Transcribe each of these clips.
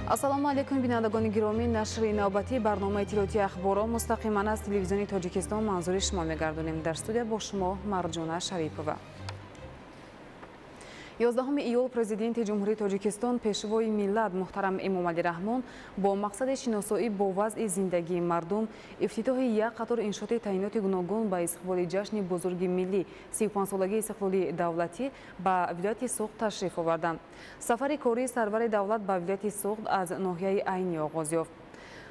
Ассалому алайкум, бинандагони гиромӣ. Нашри навбатии барномаи иттилоотии ахборро мустақиман аз телевизиони Тоҷикистон манзури шумо мегардонем. Дар студия бо шумо Марҷона Шарипова. 11 июл Президенти Ҷумҳурии Тоҷикистон, Пешвои миллат муҳтарам Эмомалӣ Раҳмон бо мақсади шиносоӣ бо вазъи зиндагии мардум, ифтитоҳи як қатор иншооти таъиноти гуногун ба истиқболи ҷашни бузурги миллӣ 35-солагии истиқлоли давлатӣ ба вилояти Суғд ташриф оварданд. Сафари кории сарвари давлат ба вилояти Суғд аз ноҳияи Айнӣ оғоз ёфт.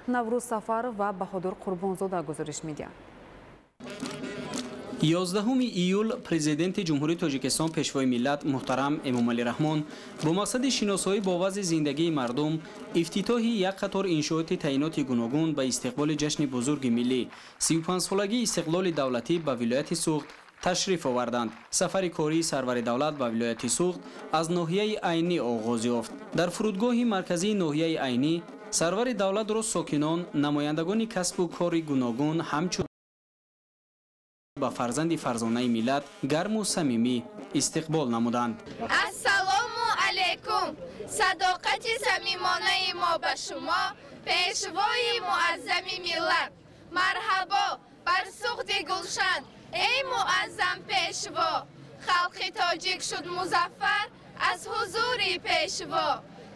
Наврӯз Сафаров ва Баҳодур Қурбонзода гузориш медиҳанд. 11 июл Президенти Ҷумҳурии Тоҷикистон, Пешвои миллат муҳтарам Эмомалӣ Раҳмон бо мақсади шиносоӣ бо вазъи зиндагии мардум, ифтитоҳи як қатор иншооти таъиноти гуногун ба истиқболи ҷашни бузурги миллӣ 35-солагии истиқлоли давлатӣ ба вилояти Суғд ташриф оварданд. Сафари кории сарвари давлат ба вилояти Суғд аз ноҳияи Айнӣ оғоз ёфт. Дар фурудгоҳи марказии ноҳияи Айнӣ сарвари давлатро сокинон, намояндагони касбу кори гуногун ҳамчун ба фарзанди фарзонаи миллат гарму самимӣ истиқбол намуданд. Ассалому алайкум! Садоқати самимонаи мо ба шумо, пешвои муаззами миллат. Марҳабо бар Суғди гулшан, эй муаззам пешво! Халқи тоҷик шуд музаффар аз ҳузури пешво.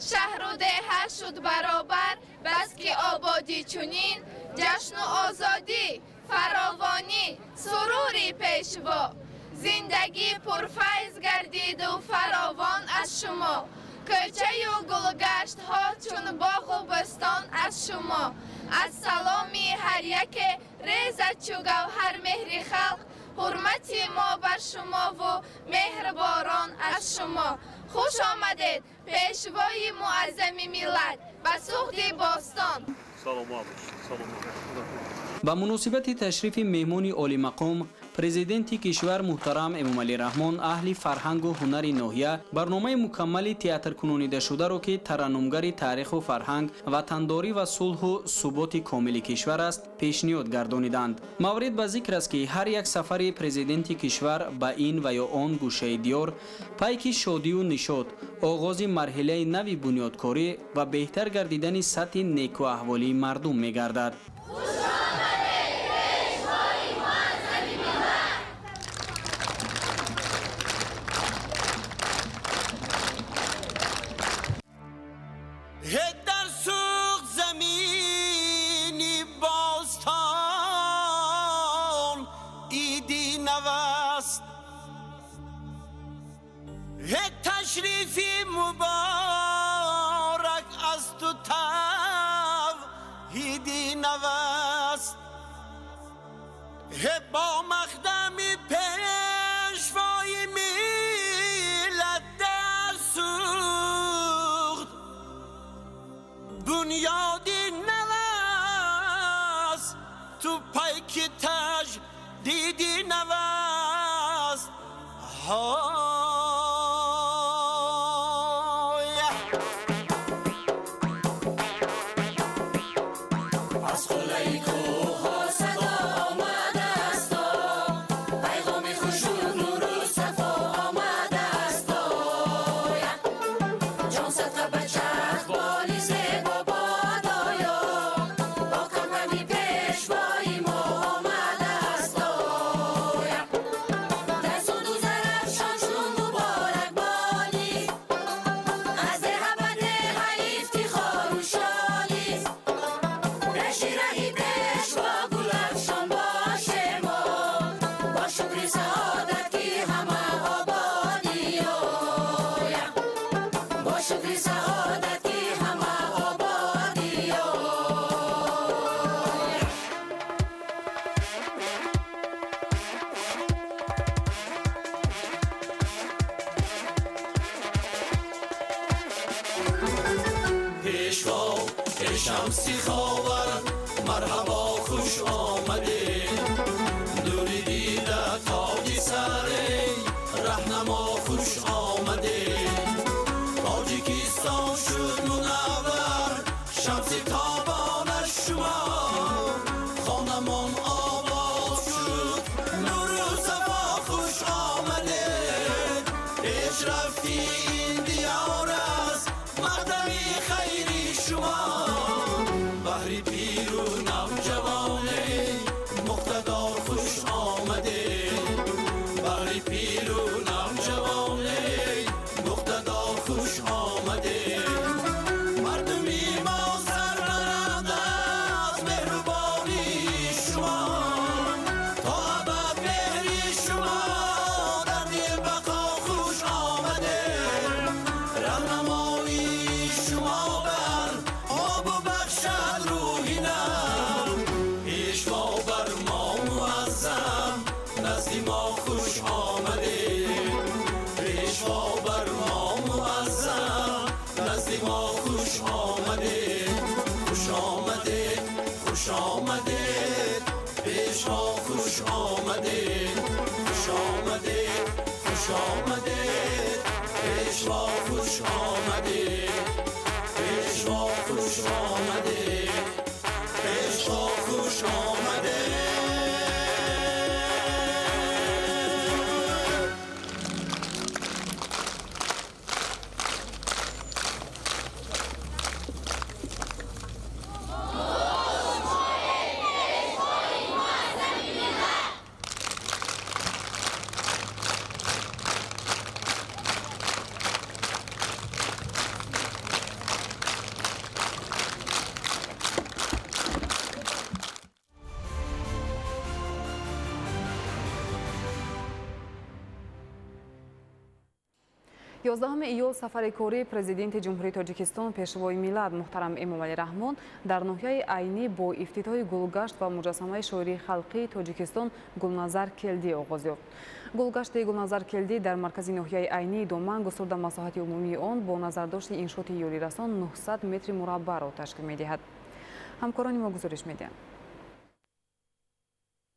Шаҳру деҳа шуд баробар, баски ободӣ чунин, ҷашну озодӣ, фаровонӣ, сурури пешво. Зиндагӣ пурфайз гардиду фаровон аз шумо. Кӯчаю гулгаштҳо чун боғу бӯстон аз шумо. Аз саломи ҳар яке резад чу гавҳар меҳри халқ. Ҳурмати мо бар шумову меҳрборон аз шумо. Хуш омадед, пешвои муаззами миллат, ба Суғди бостон. Ба муносибати ташрифи меҳмони олимақом Президенти кишвар муҳтарам Эмомалӣ Раҳмон аҳли фарҳангу ҳунари ноҳия барномаи мукаммали театркунонидашударо, ки тараннумгари таъриху фарҳанг, ватандорӣ ва сулҳу суботи комили кишвар аст, пешниҳод гардониданд. Маврид ба зикр аст, ки ҳар як сафари президенти кишвар ба ин ва ё он гӯшаи диёр пайки шодию нишот, оғози марҳилаи нави бунёдкорӣ ва беҳтар гардидани сатҳи некуаҳволии мардум мегардад. در سوق زمینی باستان ایدی نوست، تشریفی مبارک از تو توحیدی نوست، با مخدمی پیشوای ملت در سوخت بنیادی نوست، تو پیک تجدیدی نوست. از قلعه کوه‌ها صدا آمده است، پیغام خوش و نور و صفا آمده است. جان صدقه به چرخ بالی زیبا بادایا، با کمکمی پیشوای ما آمده است. در سود و زرفشان چون مبارک بالی، از ده به ده افتخار و شالی. رهی پیشوا گلفشان باشه ما، با شکر سعادت که همه آبادی آیم، با شکر سعادت که همه آبادی آیم. پیشوا ای شمسی خاور، مرحبا خوش آمده. دوری دیده تاجی سر رهنما خوش آمده. تاجیکستان شد منور، شمسی تابان شما. خانمان آباد شد، نور و صفا خوش آمده. پیشرفتی این دیار است، مقدمی خیری شما. شما بهری پیر و نوجوانه مقتدار خوش آمده بهری پیر و نوجوانه مقتدار خوش آمده مردمی ما سربلند از مهربانی شما تا ابد مهری شما در دل بقا خوش آمده رهنمایی شما بر آب و بخشد روحی نم پیشوا بر ما معظم نزد ما خوش آمده پیشوا بر ما معظم نزد ما خوش آمده خوش آمده خوش آمده پیشوا خوش آمده خوش آمده خوش آمده پیشوا خوش آمده پیشوا خوش آمده پیشوا خوش آمده. Ёздаҳуми июл сафари кории президенти Ҷумҳурии Тоҷикистон Пешвои миллат муҳтарам Эмомалӣ Раҳмон дар ноҳияи Айнӣ бо ифтитоҳи гулгашт ва муҷассамаи шоирии халқии Тоҷикистон Гулназар Келдӣ оғоз ёфт. Гулгашти Гулназар Келдӣ дар маркази ноҳияи Айнӣ доман густурда масоҳати умумии он бо назардошти иншооти ёрирасон 900 метри мураббаъро ташкил медиҳад. Ҳамкорони мо гузориш медиҳанд.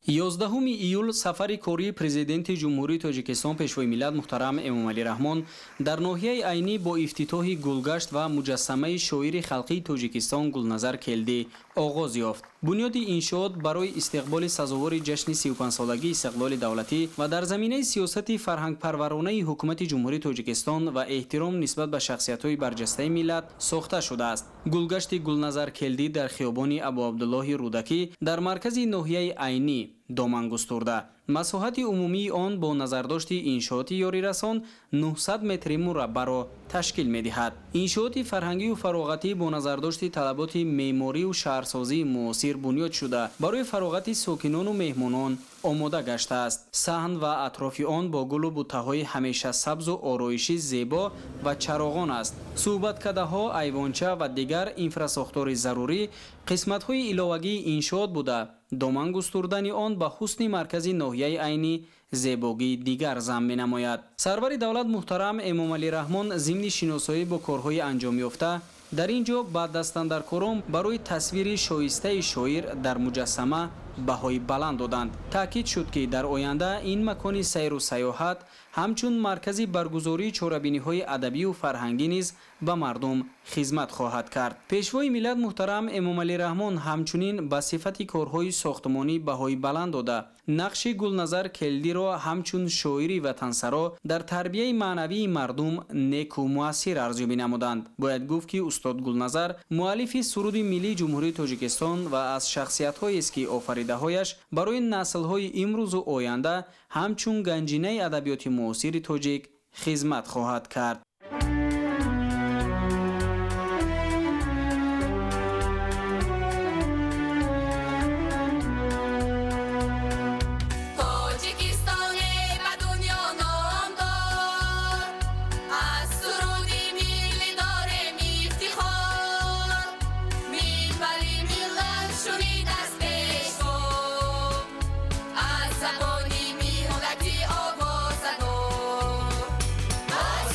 11 июл сафари кории президенти Ҷумҳурии Тоҷикистон Пешвои миллат муҳтарам Эмомалӣ Раҳмон дар ноҳияи Айнӣ бо ифтитоҳи гулгашт ва муҷассамаи шоири халқии Тоҷикистон Гулназар Келдӣ оғоз ёфт. Бунёди иншоот барои истиқболи сазовори ҷашни 35-солагии истиқлоли давлатӣ ва дар заминаи сиёсати фарҳангпарваронаи ҳукумати Ҷумҳурии Тоҷикистон ва эҳтиром нисбат ба шахсиятҳои барҷастаи миллат сохта шудааст. Гулгашти Гулназар Келдӣ дар хиёбони Абуабдуллоҳи Рӯдакӣ дар маркази ноҳияи Айнӣ доман густурда. Масоҳати умумии он бо назардошти иншооти ёрирасон 900 метри мураббаъро ташкил медиҳад. Иншооти фарҳангию фароғатӣ бо назардошти талаботи меъморию шаҳрсозии муосир бунёд шуда, барои фароғати сокинону меҳмонон омода гаштааст. Саҳн ва атрофи он бо гулу буттаҳои ҳамеша сабзу ороишӣ зебо ва чароғон аст. Суҳбаткадаҳо, айвонча ва дигар инфрасохтори зарурӣ қисматҳои иловагии иншоот буда, доман густурдани он ба ҳусни маркази ноҳияи Айнӣ зебогии дигар зам менамояд. Сарвари давлат муҳтарам Эмомалӣ Раҳмон зимни шиносоӣ бо корҳои анҷомёфта дар ин ҷо ба дастандаркорон барои тасвири шоистаи шоир дар муҷассама баҳои баланд доданд. Таъкид шуд, ки дар оянда ин макони сайру сайёҳат ҳамчун маркази баргузории чорабиниҳои адабию фарҳангӣ низ ба мардум хизмат хоҳад кард. Пешвои миллат муҳтарам Эмомалӣ Раҳмон ҳамчунин ба сифати корҳои сохтмонӣ баҳои баланд дода, нақши Гулназар Келдиро ҳамчун шоири ватансаро дар тарбияи маънавии мардум неку муассир арзёбӣ намуданд. Бояд гуфт, ки устод Гулназар муаллифи суруди миллии Ҷумҳурии Тоҷикистон ва аз шахсиятҳоест, ки офаридаҳояш барои наслҳои имрӯзу оянда ҳамчун ганҷинаи адабиёти муосири тоҷик хизмат хоҳад кард.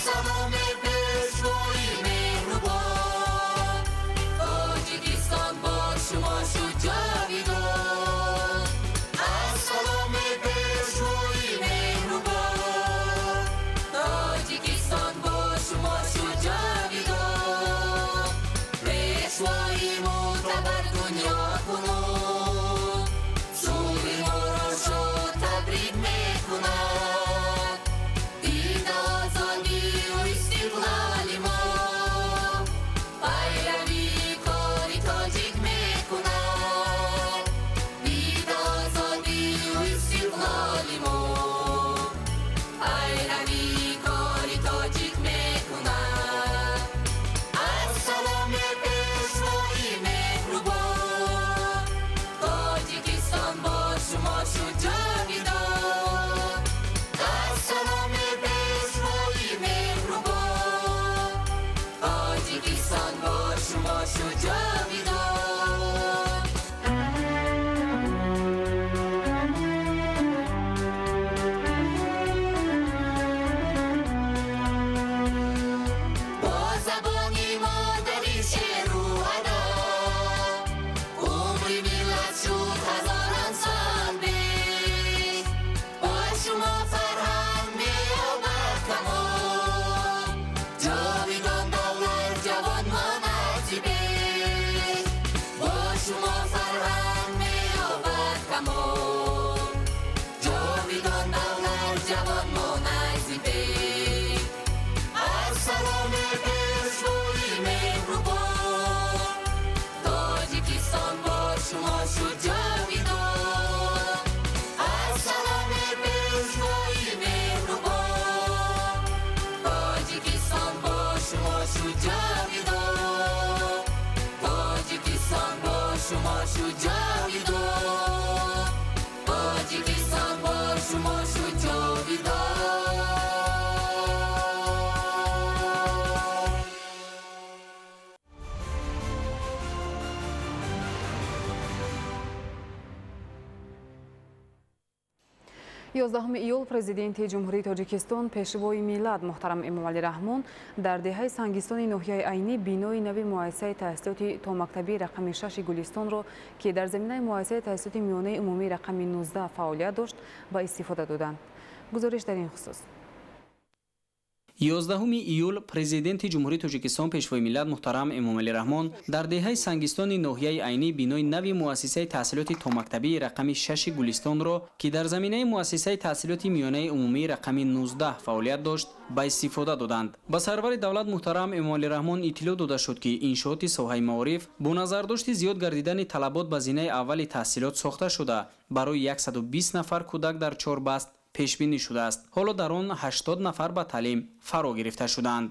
Salam. 11 июл Президенти Ҷумҳурии Тоҷикистон, Пешвои миллат муҳтарам Эмомалӣ Раҳмон дар деҳаи Сангистони ноҳияи Айнӣ бинои нави муассисаи таҳсилоти томактабии рақами 6 Гулистонро, ки дар заминаи муассисаи таҳсилоти миёнаи умумии рақами 19 фаъолият дошт, ба истифода доданд. Гузориш дар ин хусус. 11 июл Президенти Ҷумҳурии Тоҷикистон, Пешвои миллат муҳтарам Эмомалӣ Раҳмон дар деҳаи Сангистони ноҳияи Айнӣ бинои нави муассисаи таҳсилоти томактабии рақами 6 Гулистонро, ки дар заминаи муассисаи таҳсилоти миёнаи умумии рақами 19 фаъолият дошт, ба истифода доданд. Ба сарвари давлат муҳтарам Эмомалӣ Раҳмон иттилоъ дода шуд, ки иншооти соҳаи маориф бо назардошти зиёд гардидани талабот ба зинаи аввали таҳсилот сохта шуда, барои 120 нафар кӯдак дар 4 баст пешбинӣ шудааст. Ҳоло дар он 80 нафар ба таълим фаро гирифта шуданд.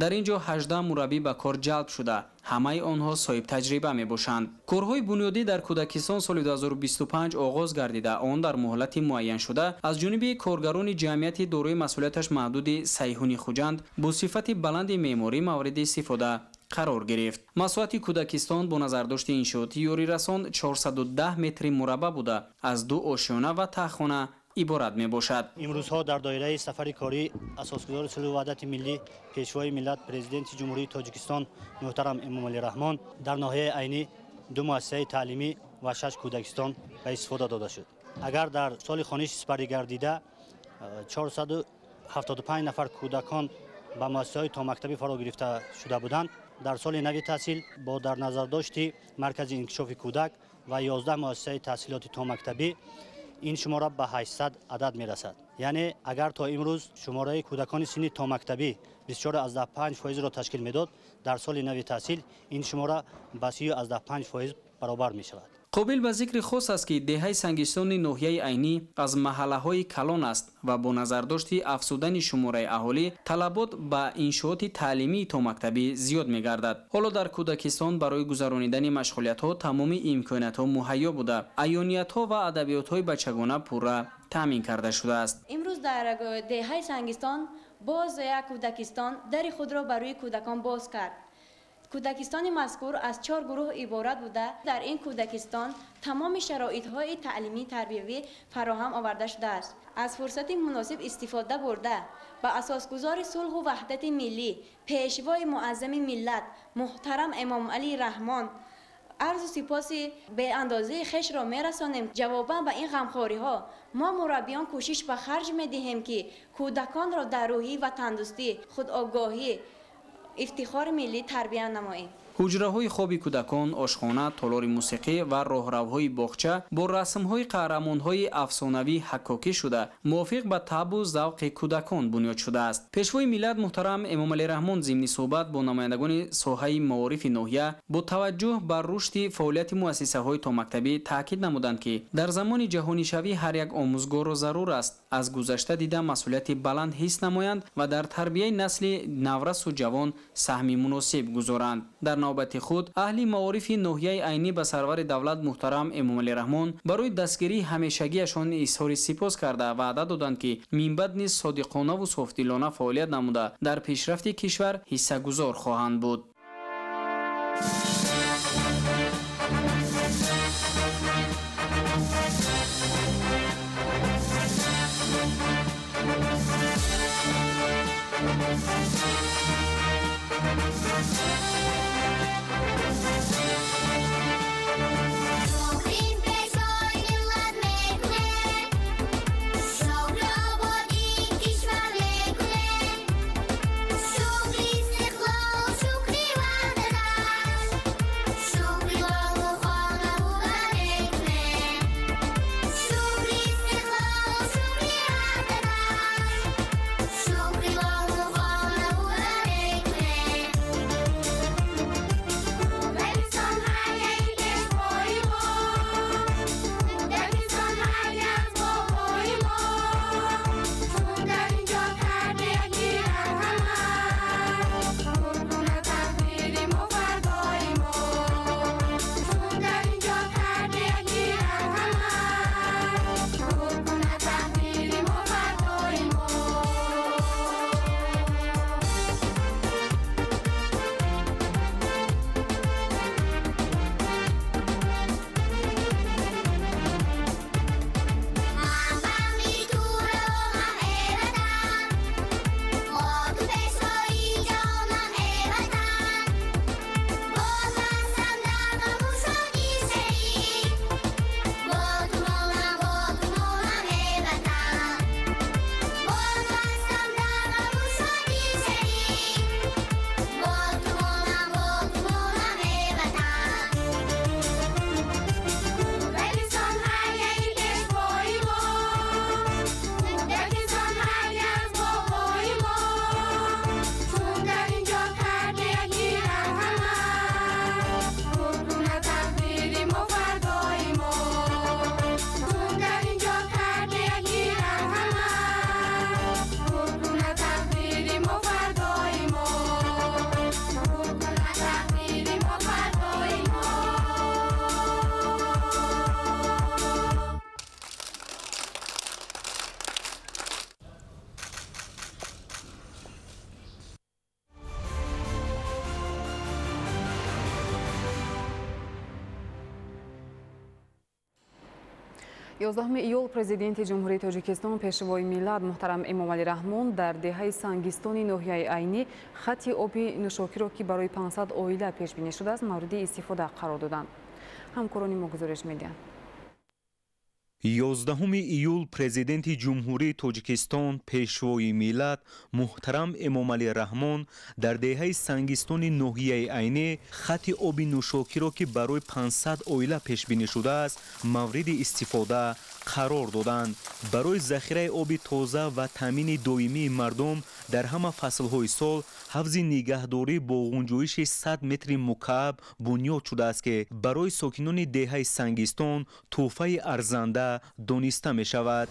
Дар ин ҷо 18 мураббӣ ба кор ҷалб шуда, ҳамаи онҳо соҳибтаҷриба мебошанд. Корҳои бунёдӣ дар кӯдакистон соли 2025 оғоз гардида, он дар муҳлати муайяншуда аз ҷониби коргарони ҷамъияти дорои масъулияташ маҳдуди Сайҳуни Хуҷанд бо сифати баланди меъморӣ мавриди истифода қарор гирифт. Масоҳати кӯдакистон бо назардошти иншооти ёрирасон 410 метри мураббаъ буда, аз 2 ошёна ва таҳхона иборат мебошад. Имрӯзҳо дар доираи сафари корӣ асосгузори сулҳу ваҳдати миллӣ, Пешвои миллат, Президенти Ҷумҳурии Тоҷикистон муҳтарам Эмомалӣ Раҳмон дар ноҳияи Айнӣ 2 муассисаи таълимӣ ва 6 кӯдакистон ба истифода дода шуд. Агар дар соли хониши сипарӣ гардида 475 нафар кӯдакон ба муассисаҳои томактабӣ фаро гирифта шуда буданд, дар соли нави таҳсил бо дар назардошти маркази инкишофи кӯдак ва 11 муассисаи таҳсилоти томактабӣ ин шумора ба 800 адад мерасад. Яъне агар то имрӯз шумораи кӯдакони синни томактабӣ 24,5%-ро ташкил медод, дар соли нави таҳсил ин шумора ба 30,5% баробар мешавад. Қобил ба зикри хос аст, ки деҳаи Сангистони ноҳияи Айнӣ аз маҳаллаҳои калон аст ва бо назардошти афзудани шумораи аҳолӣ талабот ба иншооти таълимии томактабӣ зиёд мегардад. Ҳоло дар кӯдакистон барои гузаронидани машғулиятҳо тамоми имкониятҳо муҳайё буда, аёниятҳо ва адабиётҳои бачагона пурра таъмин карда шудааст. Имрӯз дар деҳаи Сангистон боз як кӯдакистон дари худро барои кӯдакон боз кард. Кӯдакистони мазкур аз 4 гурӯҳ иборат буда, дар ин кӯдакистон тамоми шароитҳои таълимӣ тарбиявӣ фароҳам оварда шудааст. Аз фурсати муносиб истифода бурда ба асосгузори сулҳу ваҳдати миллӣ, Пешвои муаззами миллат муҳтарам Эмомалӣ Раҳмон арзу сипоси беандозаи хешро мерасонем. Ҷавобан ба ин ғамхориҳо мо мураббиён кӯшиш ба харҷ медиҳем, ки кӯдаконро дар рӯҳии ватандӯстӣ, худогоҳӣ, ифтихори миллӣ тарбия намоем. Ҳуҷраҳои хоби кӯдакон, ошхона, толори мусиқӣ ва роҳравҳои боғча бо расмҳои қаҳрамонҳои афсонавӣ ҳаккокӣ шуда, мувофиқ ба табъу завқи кӯдакон бунёд шудааст. Пешвои миллат муҳтарам Эмомалӣ Раҳмон зимни суҳбат бо намояндагони соҳаи маорифи ноҳия бо таваҷҷӯҳ ба рушди фаъолияти муассисаҳои томактабӣ таъкид намуданд, ки дар замони ҷаҳонишавӣ ҳар як омӯзгорро зарур аст аз гузашта дида масъулияти баланд ҳис намоянд ва дар тарбияи насли наврасу ҷавон саҳми муносиб гузоранд. Дар навбати худ аҳли маорифи ноҳияи Айнӣ ба сарвари давлат муҳтарам Эмомалӣ Раҳмон барои дастгирии ҳамешагиашон изҳори сипос карда ваъда доданд, ки минбаъд низ содиқонаву софдилона фаъолият намуда дар пешрафти кишвар ҳиссагузор хоҳанд буд. 11 июл Президенти Ҷумҳурии Тоҷикистон, Пешвои миллат муҳтарам Эмомалӣ Раҳмон дар деҳаи Сангистони ноҳияи Айнӣ хати оби нӯшокиро, ки барои 500 оила пешбинӣ шудааст, мавриди истифода қарор доданд. Ҳамкорони мо гузориш медиҳанд. 11 июл Президенти Ҷумҳурии Тоҷикистон, Пешвои миллат муҳтарам Эмомалӣ Раҳмон дар деҳаи Сангистони ноҳияи Айнӣ хати оби нӯшокиро, ки барои 500 оила пешбинӣ шудааст, мавриди истифода қарор доданд. Барои захираи оби тоза ва таъмини доимии мардум дар ҳама фаслҳои сол ҳавзи нигаҳдорӣ бо ғунҷоиши 100 метри мукааб бунёд шудааст, ки барои сокинони деҳаи Сангистон тӯҳфаи арзанда дониста мешавад.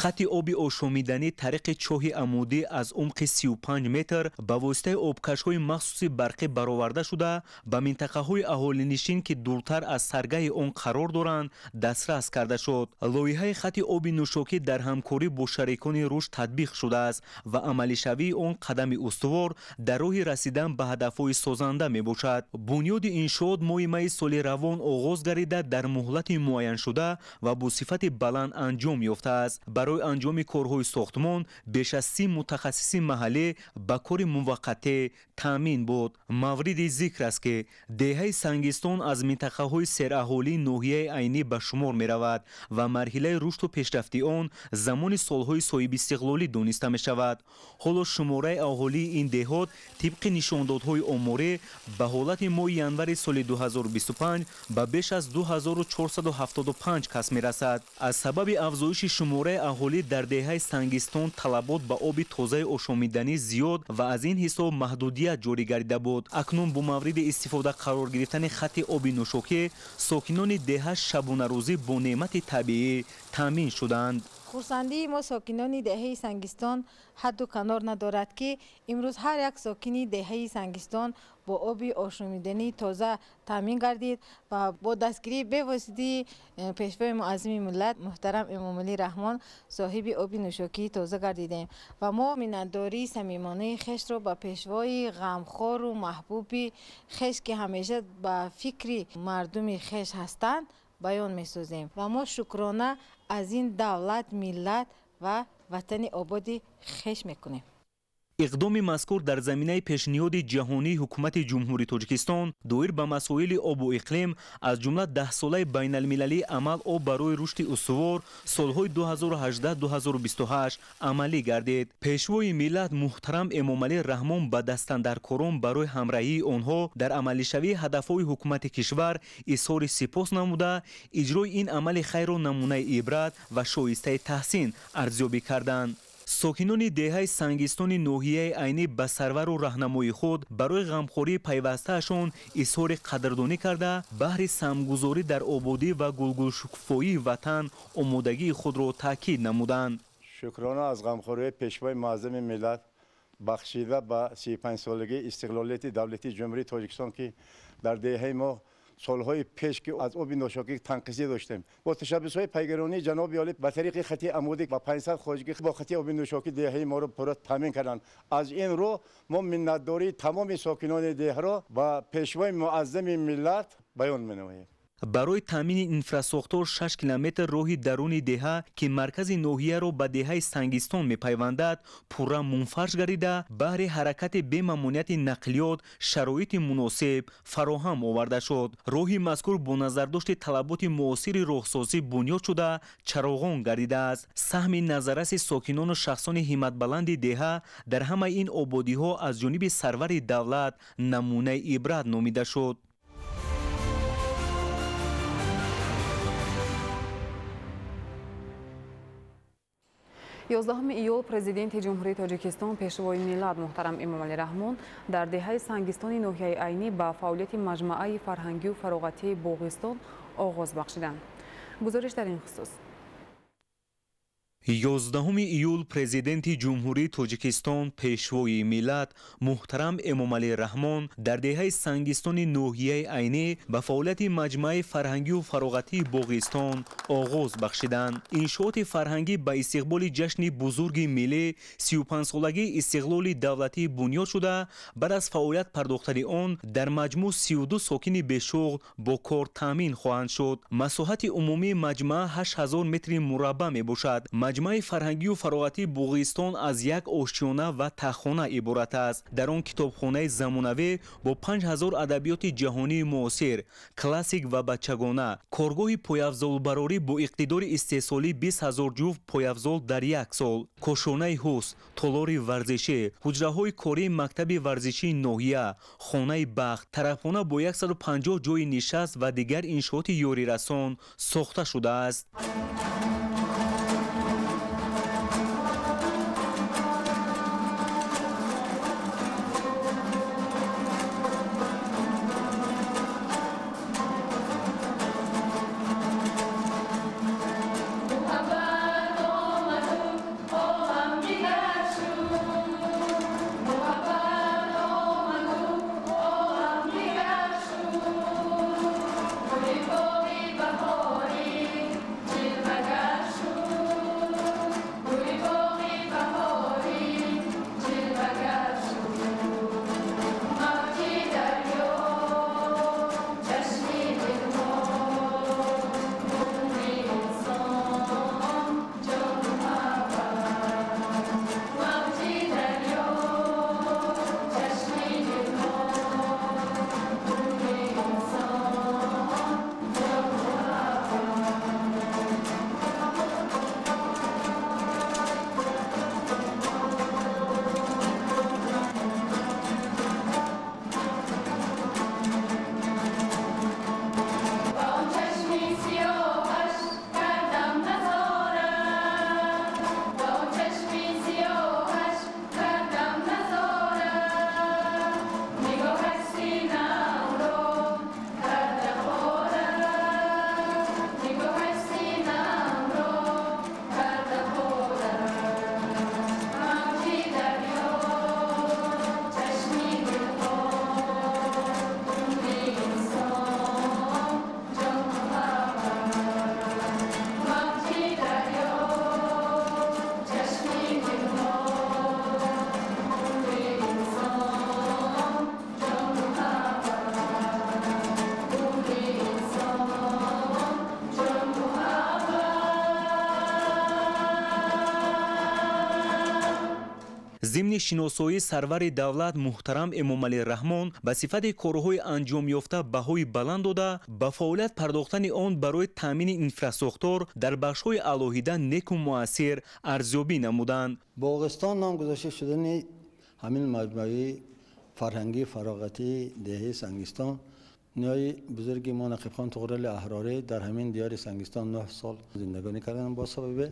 Хати оби ошомиданӣ тариқи чоҳи амудӣ аз умқи 35 метр ба воситаи обкашҳои махсуси барқӣ бароварда шуда, ба минтақаҳои аҳолинишин, ки дуртар аз саргаҳи он қарор доранд, дастрас карда шуд. Лоиҳаи хати оби нӯшокӣ дар ҳамкорӣ бо шарикони рушд татбиқ шудааст ва амалишавии он қадами устувор дар роҳи расидан ба ҳадафҳои созанда мебошад. Бунёди иншоот моҳи майи соли равон оғоз гардида, дар муҳлати муайяншуда ва бо сифати баланд анҷом ёфтааст. Барои анҷоми корҳои сохтмон беш аз 30 мутахассиси маҳаллӣ ба кори муваққатӣ таъмин буд. Мавриди зикр аст, ки деҳаи Сангистон аз минтақаҳои сераҳолии ноҳияи Айнӣ ба шумор меравад ва марҳилаи рушду пешрафти он замони солҳои соҳибистиқлолӣ дониста мешавад. Ҳоло шумораи аҳолии ин деҳот тибқи нишондодҳои оморӣ ба ҳолати моҳи январи соли 2025 ба беш аз 2475 кас мерасад. Аз сабаби афзоиши шумораи аҳолӣ дар деҳаи Сангистон талабот ба оби тозаи ошомиданӣ зиёд ва аз ин ҳисоб маҳдудият ҷорӣ гардида буд. Акнун бо мавриди истифода қарор гирифтани хати оби нӯшокӣ сокинони деҳа шабонарӯзӣ бо неъмати табиӣ таъмин шуданд. Хурсандии мо сокинони деҳаи Сангистон ҳадду канор надорад, ки имрӯз ҳар як сокини деҳаи Сангистон бо оби ошомидании тоза таъмин гардид ва бо дастгирии бевоситаи Пешвои муаззими миллат муҳтарам Эмомалӣ Раҳмон соҳиби оби нӯшокии тоза гардидем ва мо миннатдории самимонаи хешро ба пешвои ғамхору маҳбуби хеш, ки ҳамеша ба фикри мардуми хеш ҳастанд, баён месозем ва мо шукрона аз ин давлат, миллат ва ватани ободи хеш мекунем. Иқдоми мазкур дар заминаи пешниҳоди ҷаҳонии Ҳукумати Ҷумҳурии Тоҷикистон доир ба масоили обу иқлим, аз ҷумла даҳсолаи байналмилалии амал об барои рушди устувор солҳои 2018-2028 амалӣ гардид. Пешвои миллат муҳтарам Эмомалӣ Раҳмон ба дастандаркорон барои ҳамраҳии онҳо дар амалишавии ҳадафҳои ҳукумати кишвар изҳори сипос намуда, иҷрои ин амали хайрро намунаи ибрат ва шоистаи таҳсин арзёбӣ карданд. Сокинони деҳаи Сангистони ноҳияи Айнӣ ба сарвару раҳнамои худ барои ғамхории пайвастаашон изҳори қадрдонӣ карда, баҳри самгузорӣ дар ободӣ ва гулгулшукуфоии ватан омодагии худро таъкид намуданд. Шукрона аз ғамхориҳои Пешвои муаззами миллат бахшида ба 35-солагии истиқлолияти давлатии Ҷумҳурии Тоҷикистон, ки дар деҳаи мо солҳои пеш, ки аз оби нӯшокӣ танқисӣ доштем, бо ташаббусҳои пайгаронии ҷаноби олӣ ба тариқи хати амудӣ ба 500 хоҷагӣ бо хати оби нӯшокӣ деҳаи моро пурра таъмин карданд. Аз ин рӯ мо миннатдории тамоми сокинони деҳро ба Пешвои муаззами миллат баён менамоем. Барои таъмини инфрасохтор 6 километр роҳи даруни деҳа, ки маркази ноҳияро ба деҳаи Сангистон мепайвандад, пурра мунфарш гардида, баҳри ҳаракати бемамониати нақлиёт шароити муносиб фароҳам оварда шуд. Роҳи мазкур бо назардошти талаботи муосири роҳсозӣ бунёд шуда, чароғон гардидааст. Саҳми назарраси сокинону шахсони ҳимматбаланди деҳа дар ҳамаи ин ободиҳо аз ҷониби сарвари давлат намунаи ибрат номида шуд. 11 июл Президенти Ҷумҳурии Тоҷикистон, Пешвои миллат муҳтарам Эмомалӣ Раҳмон дар деҳаи Сангистони ноҳияи Айнӣ ба фаъолияти маҷмӯаи фарҳангию фароғатии Боғистон оғоз бахшиданд. Гузориш дар ин хусус. 11 июл Президенти Ҷумҳурии Тоҷикистон, Пешвои миллат муҳтарам Эмомалӣ Раҳмон дар деҳаи Сангистони ноҳияи Айнӣ ба фаъолияти маҷмӯаи фарҳангию фароғатии Боғистон оғоз бахшиданд. Иншооти фарҳангӣ ба истиқболи ҷашни бузурги миллӣ 35-солагии истиқлоли давлатӣ бунёд шуда, баъд аз фаъолият пардохтани он дар маҷмӯъ 32 сокини бешуғл бо кор таъмин хоҳанд шуд. Масоҳати умумии маҷмӯа 8000 метри мураббаъ мебошад. Маҷмӯаи фарҳангию фароғатии Боғистон аз як ошёна ва таххона иборат аст. Дар он китобхонаи замонавӣ бо 5000 адабиёти ҷаҳонии муосир, классик ва бачагона, коргоҳи пойафзолбарорӣ бо иқтидори истеҳсолии 20 000 ҷуфт пойафзол дар як сол, кошонаи ҳусн, толори варзишӣ, ҳуҷраҳои кории мактаби варзишии ноҳия, хонаи бахт, тарабхона бо 150 ҷойи нишаст ва дигар иншооти ёрирасон сохта шудааст. Зимни шиносоии сарвари давлат муҳтарам Эмомалӣ Раҳмон ба сифати корҳои анҷомёфта баҳои баланд дода, ба фаъолият пардохтани он барои таъмини инфрасохтор дар бахшҳои алоҳида неку муассир арзёбӣ намуданд. Боғистон ном гузошта шудани ҳамин маҷмӯаи фарҳангии фароғатии деҳаи Сангистон, ниёи бузурги мо Нақибхон Туғрали Аҳрорӣ дар ҳамин диёри Сангистон 9 сол зиндагонӣ карданд бо сабабе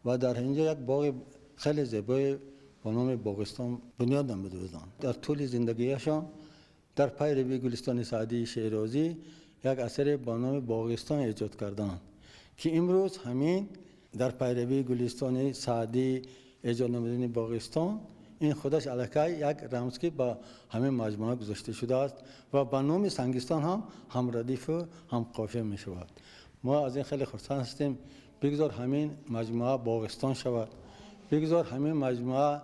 ва дар инҷо як боғи хеле зебои ба номи Боғистон бунёд намуда буданд. Дар тӯли зиндагиашон дар пайрави Гулистони Саъдии Шерозӣ як асаре ба номи Боғистон эҷод карданд, ки имрӯз ҳамин дар пайрави Гулистони Саъдӣ эҷод намудани Боғистон ин худаш аллакай як рамз ки ба ҳамин маҷмӯа гузошта шудааст ва ба номи Сангистон ҳам ҳамрадифу ҳамқофия мешавад. Мо аз ин хеле хурсанд ҳастем. Бигзор ҳамин маҷмӯа Боғистон шавад, бигзор ҳамин маҷмӯа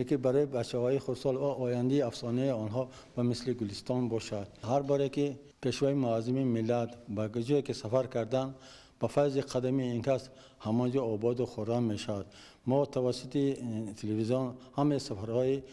яке барои бачаҳои хурдсол ва ояндаи афсонаи онҳо ба мисли Гулистон бошад. Ҳар боре ки пешвои муаззими миллат ба ҷое ки сафар карданд, ба файзи қадами ин кас ҳамон ҷо ободу хуррам мешавад. Мо тавассути телевизион ҳамаи сафарҳои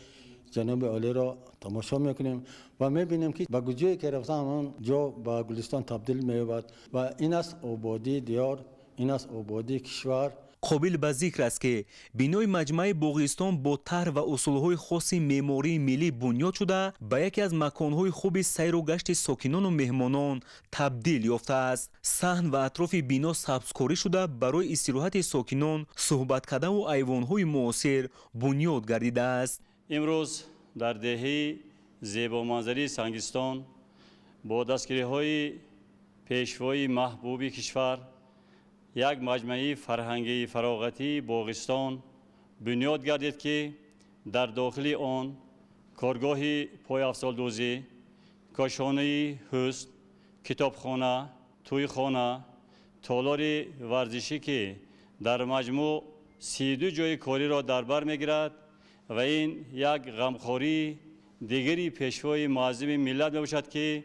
ҷаноби олиро тамошо мекунем ва мебинем ки ба ҷое ки рафтан ҳамон ҷо ба Гулистон табдил меёбад ва ин аст ободии диёр, ин аст ободии кишвар. Қобил ба зикр аст, ки бинои маҷмӯаи Боғистон бо тарҳ ва усулҳои хоси меъмории миллӣ бунёд шуда, ба яке аз маконҳои хуби сайру гашти сокинону меҳмонон табдил ёфтааст. Саҳн ва атрофи бино сабзкорӣ шуда, барои истироҳати сокинон суҳбаткадаву айвонҳои муосир бунёд гардидааст. Имрӯз дар деҳаи зебоманзарии Сангистон бо дастгириҳои пешвои маҳбуби кишвар як маҷмӯаи фарҳангии фароғатии Боғистон бунёд гардид, ки дар дохили он коргоҳи пойафзолдӯзӣ, кошонаи ҳусн, китобхона, тӯйхона, толори варзишӣ, ки дар маҷмӯъ 32 ҷойи кориро дар бар мегирад ва ин як ғамхории дигари пешвои муаззами миллат мебошад, ки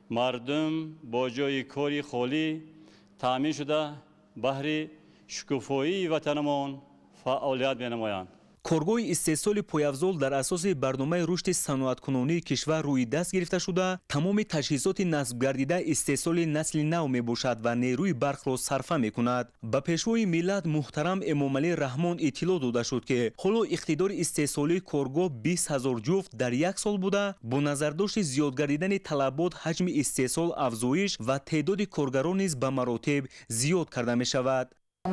мардум бо ҷойи кори холӣ таъмин шуда баҳри шукуфоии ватанамон фаъолият менамоянд. Коргоҳи истеҳсоли пойафзол дар асоси барномаи рушди саноаткунонии кишвар рӯи даст гирифта шуда, тамоми таҷҳизоти насбгардида истеҳсоли насли нав мебошад ва нерӯи барқро сарфа мекунад. Ба пешвои миллат муҳтарам Эмомалӣ Раҳмон иттилоъ дода шуд, ки ҳоло иқтидори истеҳсолии коргоҳ 20 ҳазор ҷуфт дар як сол буда, бо назардошти зиёд гардидани талабот ҳаҷми истеҳсол афзоиш ва теъдоди коргарон низ ба маротиб зиёд карда мешавад.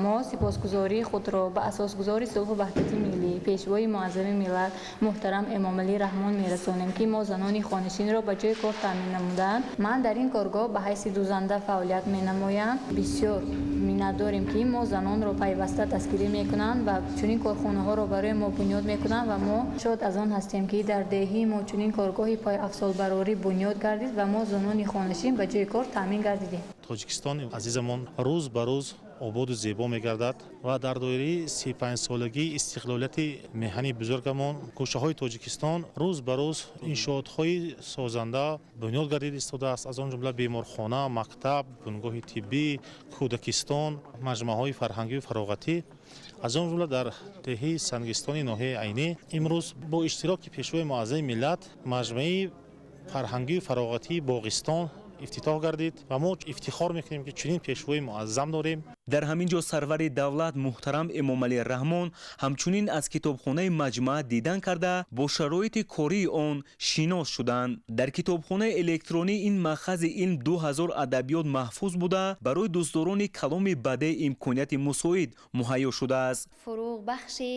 Мо сипосгузории худро ба асосгузори сулҳу ваҳдати миллӣ, пешвои муаззами миллат муҳтарам Эмомалӣ Раҳмон мерасонем, ки мо занони хонишинро ба ҷои кор таъмин намуданд. Ман дар ин коргоҳ ба ҳайси дӯзанда фаъолият менамоям. Бисёр миннатдорем, ки мо занонро пайваста дастгирӣ мекунанд ва чунин корхонаҳоро барои мо бунёд мекунанд ва мо шод аз он ҳастем, ки дар деҳии мо чунин коргоҳи пойафзолбарорӣ бунёд гардид ва мо занони хонишин ба ҷои кор таъмин гардидем. Тоҷикистони азизамон рӯз ба рӯз ободу зебо мегардад ва дар доираи 35-солагии истиқлолияти меҳани бузургамон кӯчаҳои Тоҷикистон рӯз ба рӯз иншоотҳои созанда бунёд гардида истодааст, аз он ҷумла беморхона, мактаб, бунгоҳи тиббӣ, кӯдакистон, маҷмӯаҳои фарҳангию фароғатӣ. Аз он ҷумла дар деҳаи Сангистони ноҳияи Айнӣ имрӯз бо иштироки пешвои муаззами миллат маҷмӯаи фарҳангию фароғатии Боғистон ифтитоҳ гардид ва мо ифтихор мекунем, ки чунин пешвои муаззам дорем. Дар ҳамин ҷо сарвари давлат муҳтарам Эмомалӣ Раҳмон ҳамчунин аз китобхонаи маҷмӯа дидан карда, бо шароити кории он шинос шуданд. Дар китобхонаи электронӣ ин маъхази илм 2000 адабиёт маҳфуз буда, барои дӯстдорони каломи бадеъ имконияти мусоид муҳайё шудааст. Фурӯғ бахши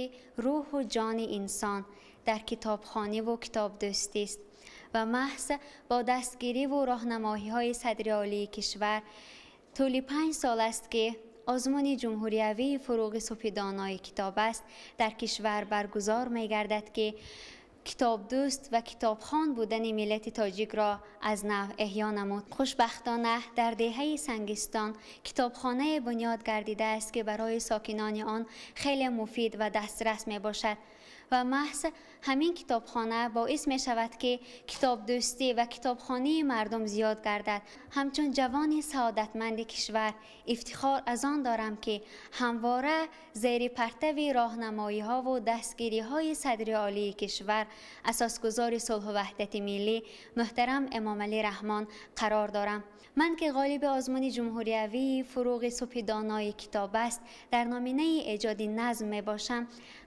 рӯҳу ҷони инсон дар китобхониву китобдӯстист ва маҳз бо дастгириву роҳнамоиҳои садри олии кишвар тӯли 5 сол аст, ки озмуни ҷумҳуриявии фурӯғи субҳи донои китоб аст дар кишвар баргузор мегардад, ки китобдӯст ва китобхон будани миллати тоҷикро аз нав эҳё намуд. Хушбахтона дар деҳаи Сангистон китобхонае бунёд гардидааст, ки барои сокинони он хеле муфид ва дастрас мебошад ва маҳз ҳамин китобхона боис мешавад, ки китобдӯстӣ ва китобхонии мардум зиёд гардад. Ҳамчун ҷавони саодатманди кишвар ифтихор аз он дорам, ки ҳамвора зери партави роҳнамоиҳову дастгириҳои садри олии кишвар, асосгузори сулҳу ваҳдати миллӣ муҳтарам Эмомалӣ Раҳмон қарор дорам. Ман ки ғолиби озмуни ҷумҳуриявии фурӯғи субҳи донои китоб аст дар номинаи эҷоди назм мебошам,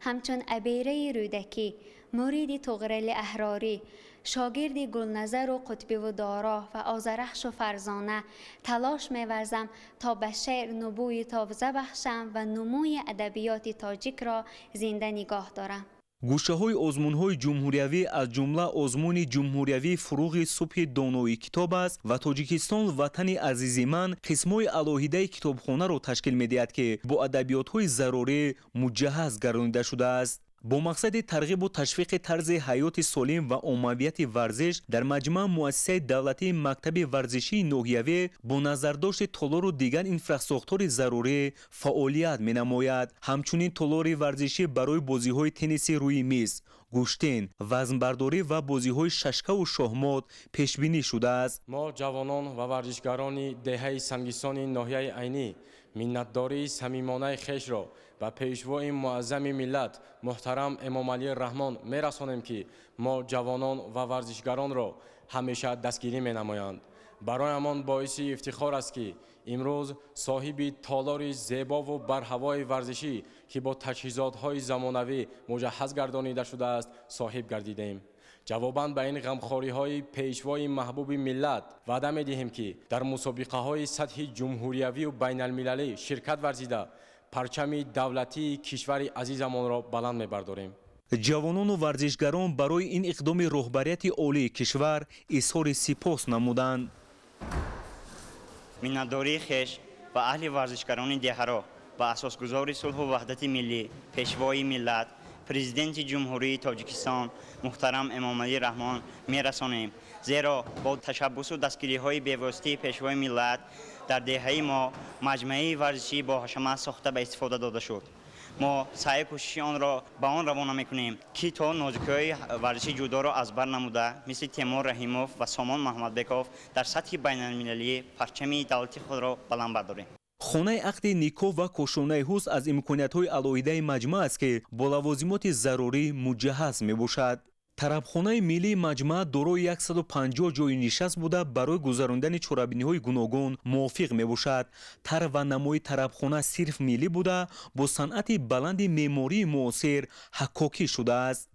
ҳамчун абераи Рӯдакӣ, муриди Туғрали Аҳрорӣ, шогирди Гулназару Қутбиву Доро ва Озарахшу Фарзона талош меварзам, то ба шеър нубӯи тоза бахшам ва нумӯи адабиёти тоҷикро зинда нигоҳ дорам. Гӯшаҳои озмунҳои ҷумҳуриявӣ аз ҷумла озмуни ҷумҳуриявии фурӯғи субҳи донои китоб аст ва Тоҷикистон ватани азизи ман қисмҳои алоҳидаи китобхонаро ташкил медиҳад, ки бо адабиётҳои зарурӣ муҷаҳҳаз гардонида шудааст. Бо мақсади тарғибу ташвиқи тарзи ҳаёти солим ва оммавияти варзиш дар маҷмӯа муассисаи давлатии мактаби варзишии ноҳиявӣ бо назардошти толору дигар инфрасохтори зарурӣ фаъолият менамояд. Ҳамчунин толори варзишӣ барои бозиҳои тенниси рӯи миз, гӯштин, вазнбардорӣ ва бозиҳои шашкаву шоҳмот пешбинӣ шудааст. Мо ҷавонон ва варзишгарони деҳаи Сангистони ноҳияи Айнӣ миннатдории самимонаи хешро ба пешвои муаззами миллат муҳтарам Эмомалӣ Раҳмон мерасонем, ки мо ҷавонон ва варзишгаронро ҳамеша дастгирӣ менамоянд. Бароямон боиси ифтихор аст, ки имрӯз соҳиби толори зебову барҳавои варзишӣ, ки бо таҷҳизотҳои замонавӣ муҷаҳҳаз гардонида шудааст, соҳиб гардидем. Ҷавобан ба ин ғамхориҳои пешвои маҳбуби миллат ваъда медиҳем, ки дар мусобиқаҳои сатҳи ҷумҳуриявию байналмилалӣ ширкат варзида, парчами давлатии кишвари азизамонро баланд мебардорем. Ҷавонону варзишгарон барои ин иқдоми роҳбарияти олии кишвар изҳори сипос намуданд. Миннатдории хеш Ва аҳли варзишгарони деҳаро ба асосгузори сулҳу ваҳдати миллӣ, Пешвои миллат, Президенти Ҷумҳурии Тоҷикистон муҳтарам Эмомалӣ Раҳмон мерасонем. Зеро бо ташаббусу дастгириҳои бевоситаи Пешвои миллат дар деҳаи мо маҷмӯаи варзишӣ бо ҳашамат сохта ба истифода дода шуд. Мо саъю кӯшиши онро ба он равона мекунем, ки то нозукиҳои варзиши ҷудоро аз бар намуда, мисли Темур Раҳимов ва Сомон Маҳмадбеков дар сатҳи байналмилалӣ парчами давлати худро баланд бардорем. Хонаи ақди никоҳ ва кошонаи ҳусн аз имкониятҳои алоҳидаи маҷмӯа аст, ки бо лавозимоти зарурӣ муҷаҳҳаз мебошад. Тарабхонаи миллии маҷмӯа дорои 150 ҷойи нишаст буда, барои гузарондани чорабиниҳои гуногун мувофиқ мебошад. Тарҳ ва намои тарабхона сирф миллӣ буда, бо санъати баланди меъмории муосир ҳаккокӣ шудааст.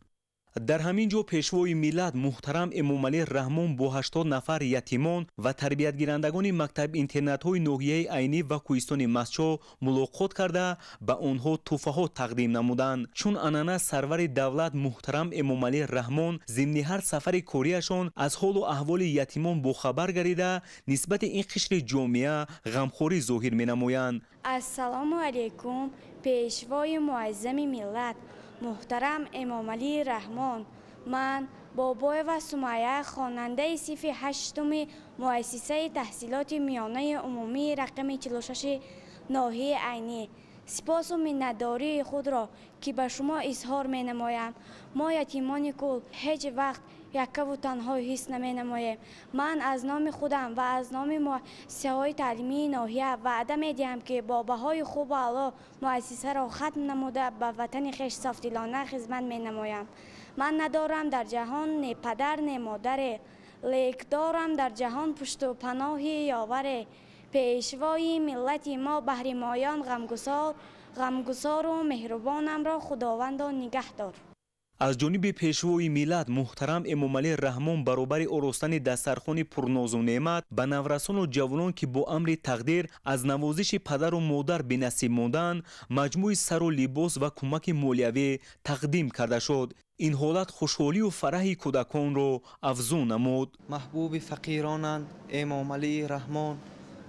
Дар ҳамин ҷо Пешвои миллат муҳтарам Эмомалӣ Раҳмон бо 80 нафар ятимон ва тарбиятгирандагони мактаб-интернатҳои ноҳияи Айнӣ ва кӯҳистони Мастчоҳ мулоқот карда, ба онҳо тӯҳфаҳо тақдим намуданд. Чун анъана, сарвари давлат муҳтарам Эмомалӣ Раҳмон зимни ҳар сафари кориашон аз ҳолу аҳволи ятимон бохабар гардида, нисбати ин қишри ҷомеа ғамхорӣ зоҳир менамоянд. Ассалому алайкум, Пешвои муаззами миллат муҳтарам Эмомалӣ Раҳмон. Ман Бобоева Сумайя, хонандаи синфи ҳаштуми муассисаи таҳсилоти миёнаи умумии рақами 46 ноҳияи Айнӣ, сипосу миннатдории худро, ки ба шумо изҳор менамоям. Мо ятимони кул ҳеҷ вақт яккаву танҳо ҳис наменамоем. Ман аз номи худам ва аз номи муассисаҳои таълимии ноҳия ваъда медиҳам, ки бо баҳои хубу аъло муассисаро хатм намуда, ба ватани хеш софдилона хизмат менамоям. Ман надорам дар ҷаҳон не падар, не модаре, лек дорам дар ҷаҳон пушту паноҳи ёваре. Пешвои миллати мо баҳри моён ғамгусору меҳрубонамро Худовандо нигаҳ дор. Аз ҷониби Пешвои миллат муҳтарам Эмомалӣ Раҳмон баробари оростани дастархони пурнозу неъмат ба наврасону ҷавонон, ки бо амри тақдир аз навозиши падару модар бенасиб монданд, маҷмӯи сару либос ва кӯмаки молиявӣ тақдим карда шуд. Ин ҳолат хушҳолию фараҳи кӯдаконро афзун намуд. Маҳбуби фақиронанд Эмомалӣ Раҳмон,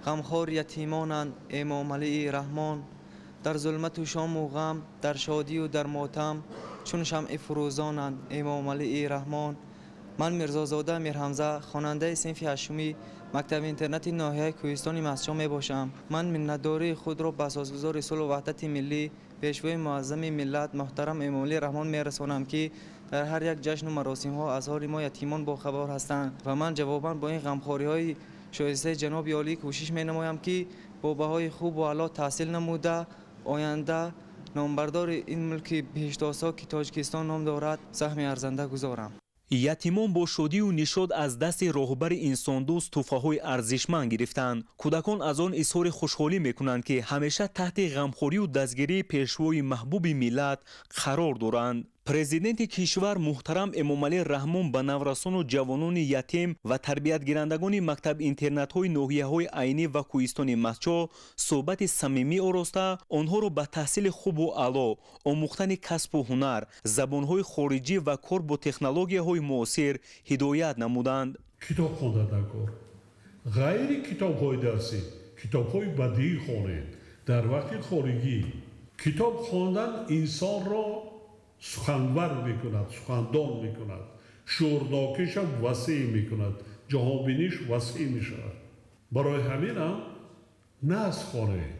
ғамхори ятимонанд Эмомалӣ Раҳмон. Дар зулмату шому ғам, дар шодию дар мотам, чун шамъи фурӯзонанд Эмомалӣ Раҳмон. Ман Мирзозода Мирҳамза, хонандаи синфи ҳаштуми мактаби интернати ноҳияи кӯҳистони Мастчоҳ мебошам. Ман миннатдории худро ба асосгузори сулҳу ваҳдати миллӣ, Пешвои муаззами миллат муҳтарам Эмомалӣ Раҳмон мерасонам, ки дар ҳар як ҷашну маросимҳо аз ҳоли мо ятимон бохабар ҳастанд ва ман ҷавобан бо ин ғамхориҳои шоистаи ҷаноби олӣ кӯшиш менамоям, ки бо баҳои хубу аъло таҳсил намуда, оянда номбардори ин мулки беҳиштосо, ки Тоҷикистон ном дорад, саҳми арзанда гузорам. Ятимон бо шодию нишод аз дасти роҳбари инсондӯст тӯҳфаҳои арзишманд гирифтанд. Кӯдакон аз он изҳори хушҳолӣ мекунанд, ки ҳамеша таҳти ғамхорию дастгирии Пешвои маҳбуби миллат қарор доранд. Президенти кишвар муҳтарам Эмомалӣ Раҳмон ба наврасону ҷавонони ятим ва тарбиятгирандагони мактаб-интернатҳои ноҳияҳои Айнӣ ва кӯҳистони Мастчоҳ суҳбати самимӣ ороста, онҳоро ба таҳсили хубу аъло, омӯхтани касбу ҳунар, забонҳои хориҷӣ ва кор бо технологияҳои муосир ҳидоят намуданд. Китоб хондан дар кор, ғайри китобҳои дарсӣ, китобҳои бадиӣ хонед. Дар вақти хоригӣ китоб хондан инсонро суханвар мекунад, сухандон мекунад, шуурнокишам васеъ мекунад, ҷаҳонбиниш васеъ мешавад. Барои ҳаминам нас хонед.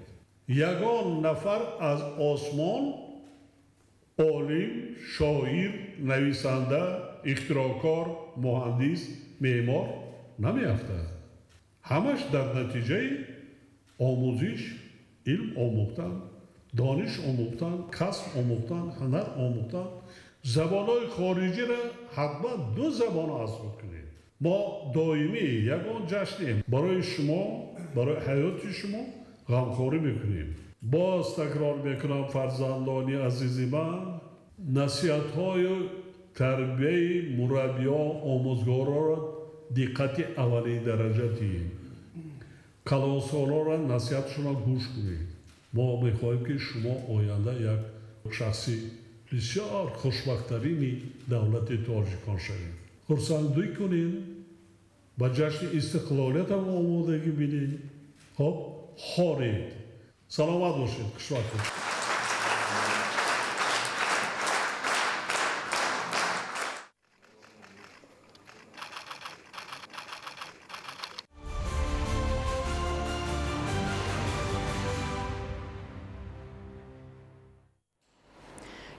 Ягон нафар аз осмон олим, шоир, нависанда, ихтироъкор, муҳандис, меъмор намеафтад. Ҳамаш дар натиҷаи омӯзиш, илм омӯхтан, дониш омӯхтан, касб омӯхтан, ҳунар омӯхтан. Забонҳои хориҷиро ҳатман ду забон аз худ кунед. Мо доимӣ ягон ҷашнем барои шумо, барои ҳаёти шумо ғамхорӣ мекунем. Боз такрор мекунам, фарзандони азизи ман, насиҳатҳою тарбияи мураббиён, омӯзгоронро диққати аввалин дараҷа диҳед. Калонсолонро насиҳатшонро гӯш кунед. Мо мехоҳем, ки шумо оянда як шахси бисёр хушбахттарини давлати тоҷикон шавед. Хурсандӣ кунед, ба ҷашни истиқлолиятам омодагӣ бинед. Хоб, хоред. Саломат бошед, хушвақт бошед.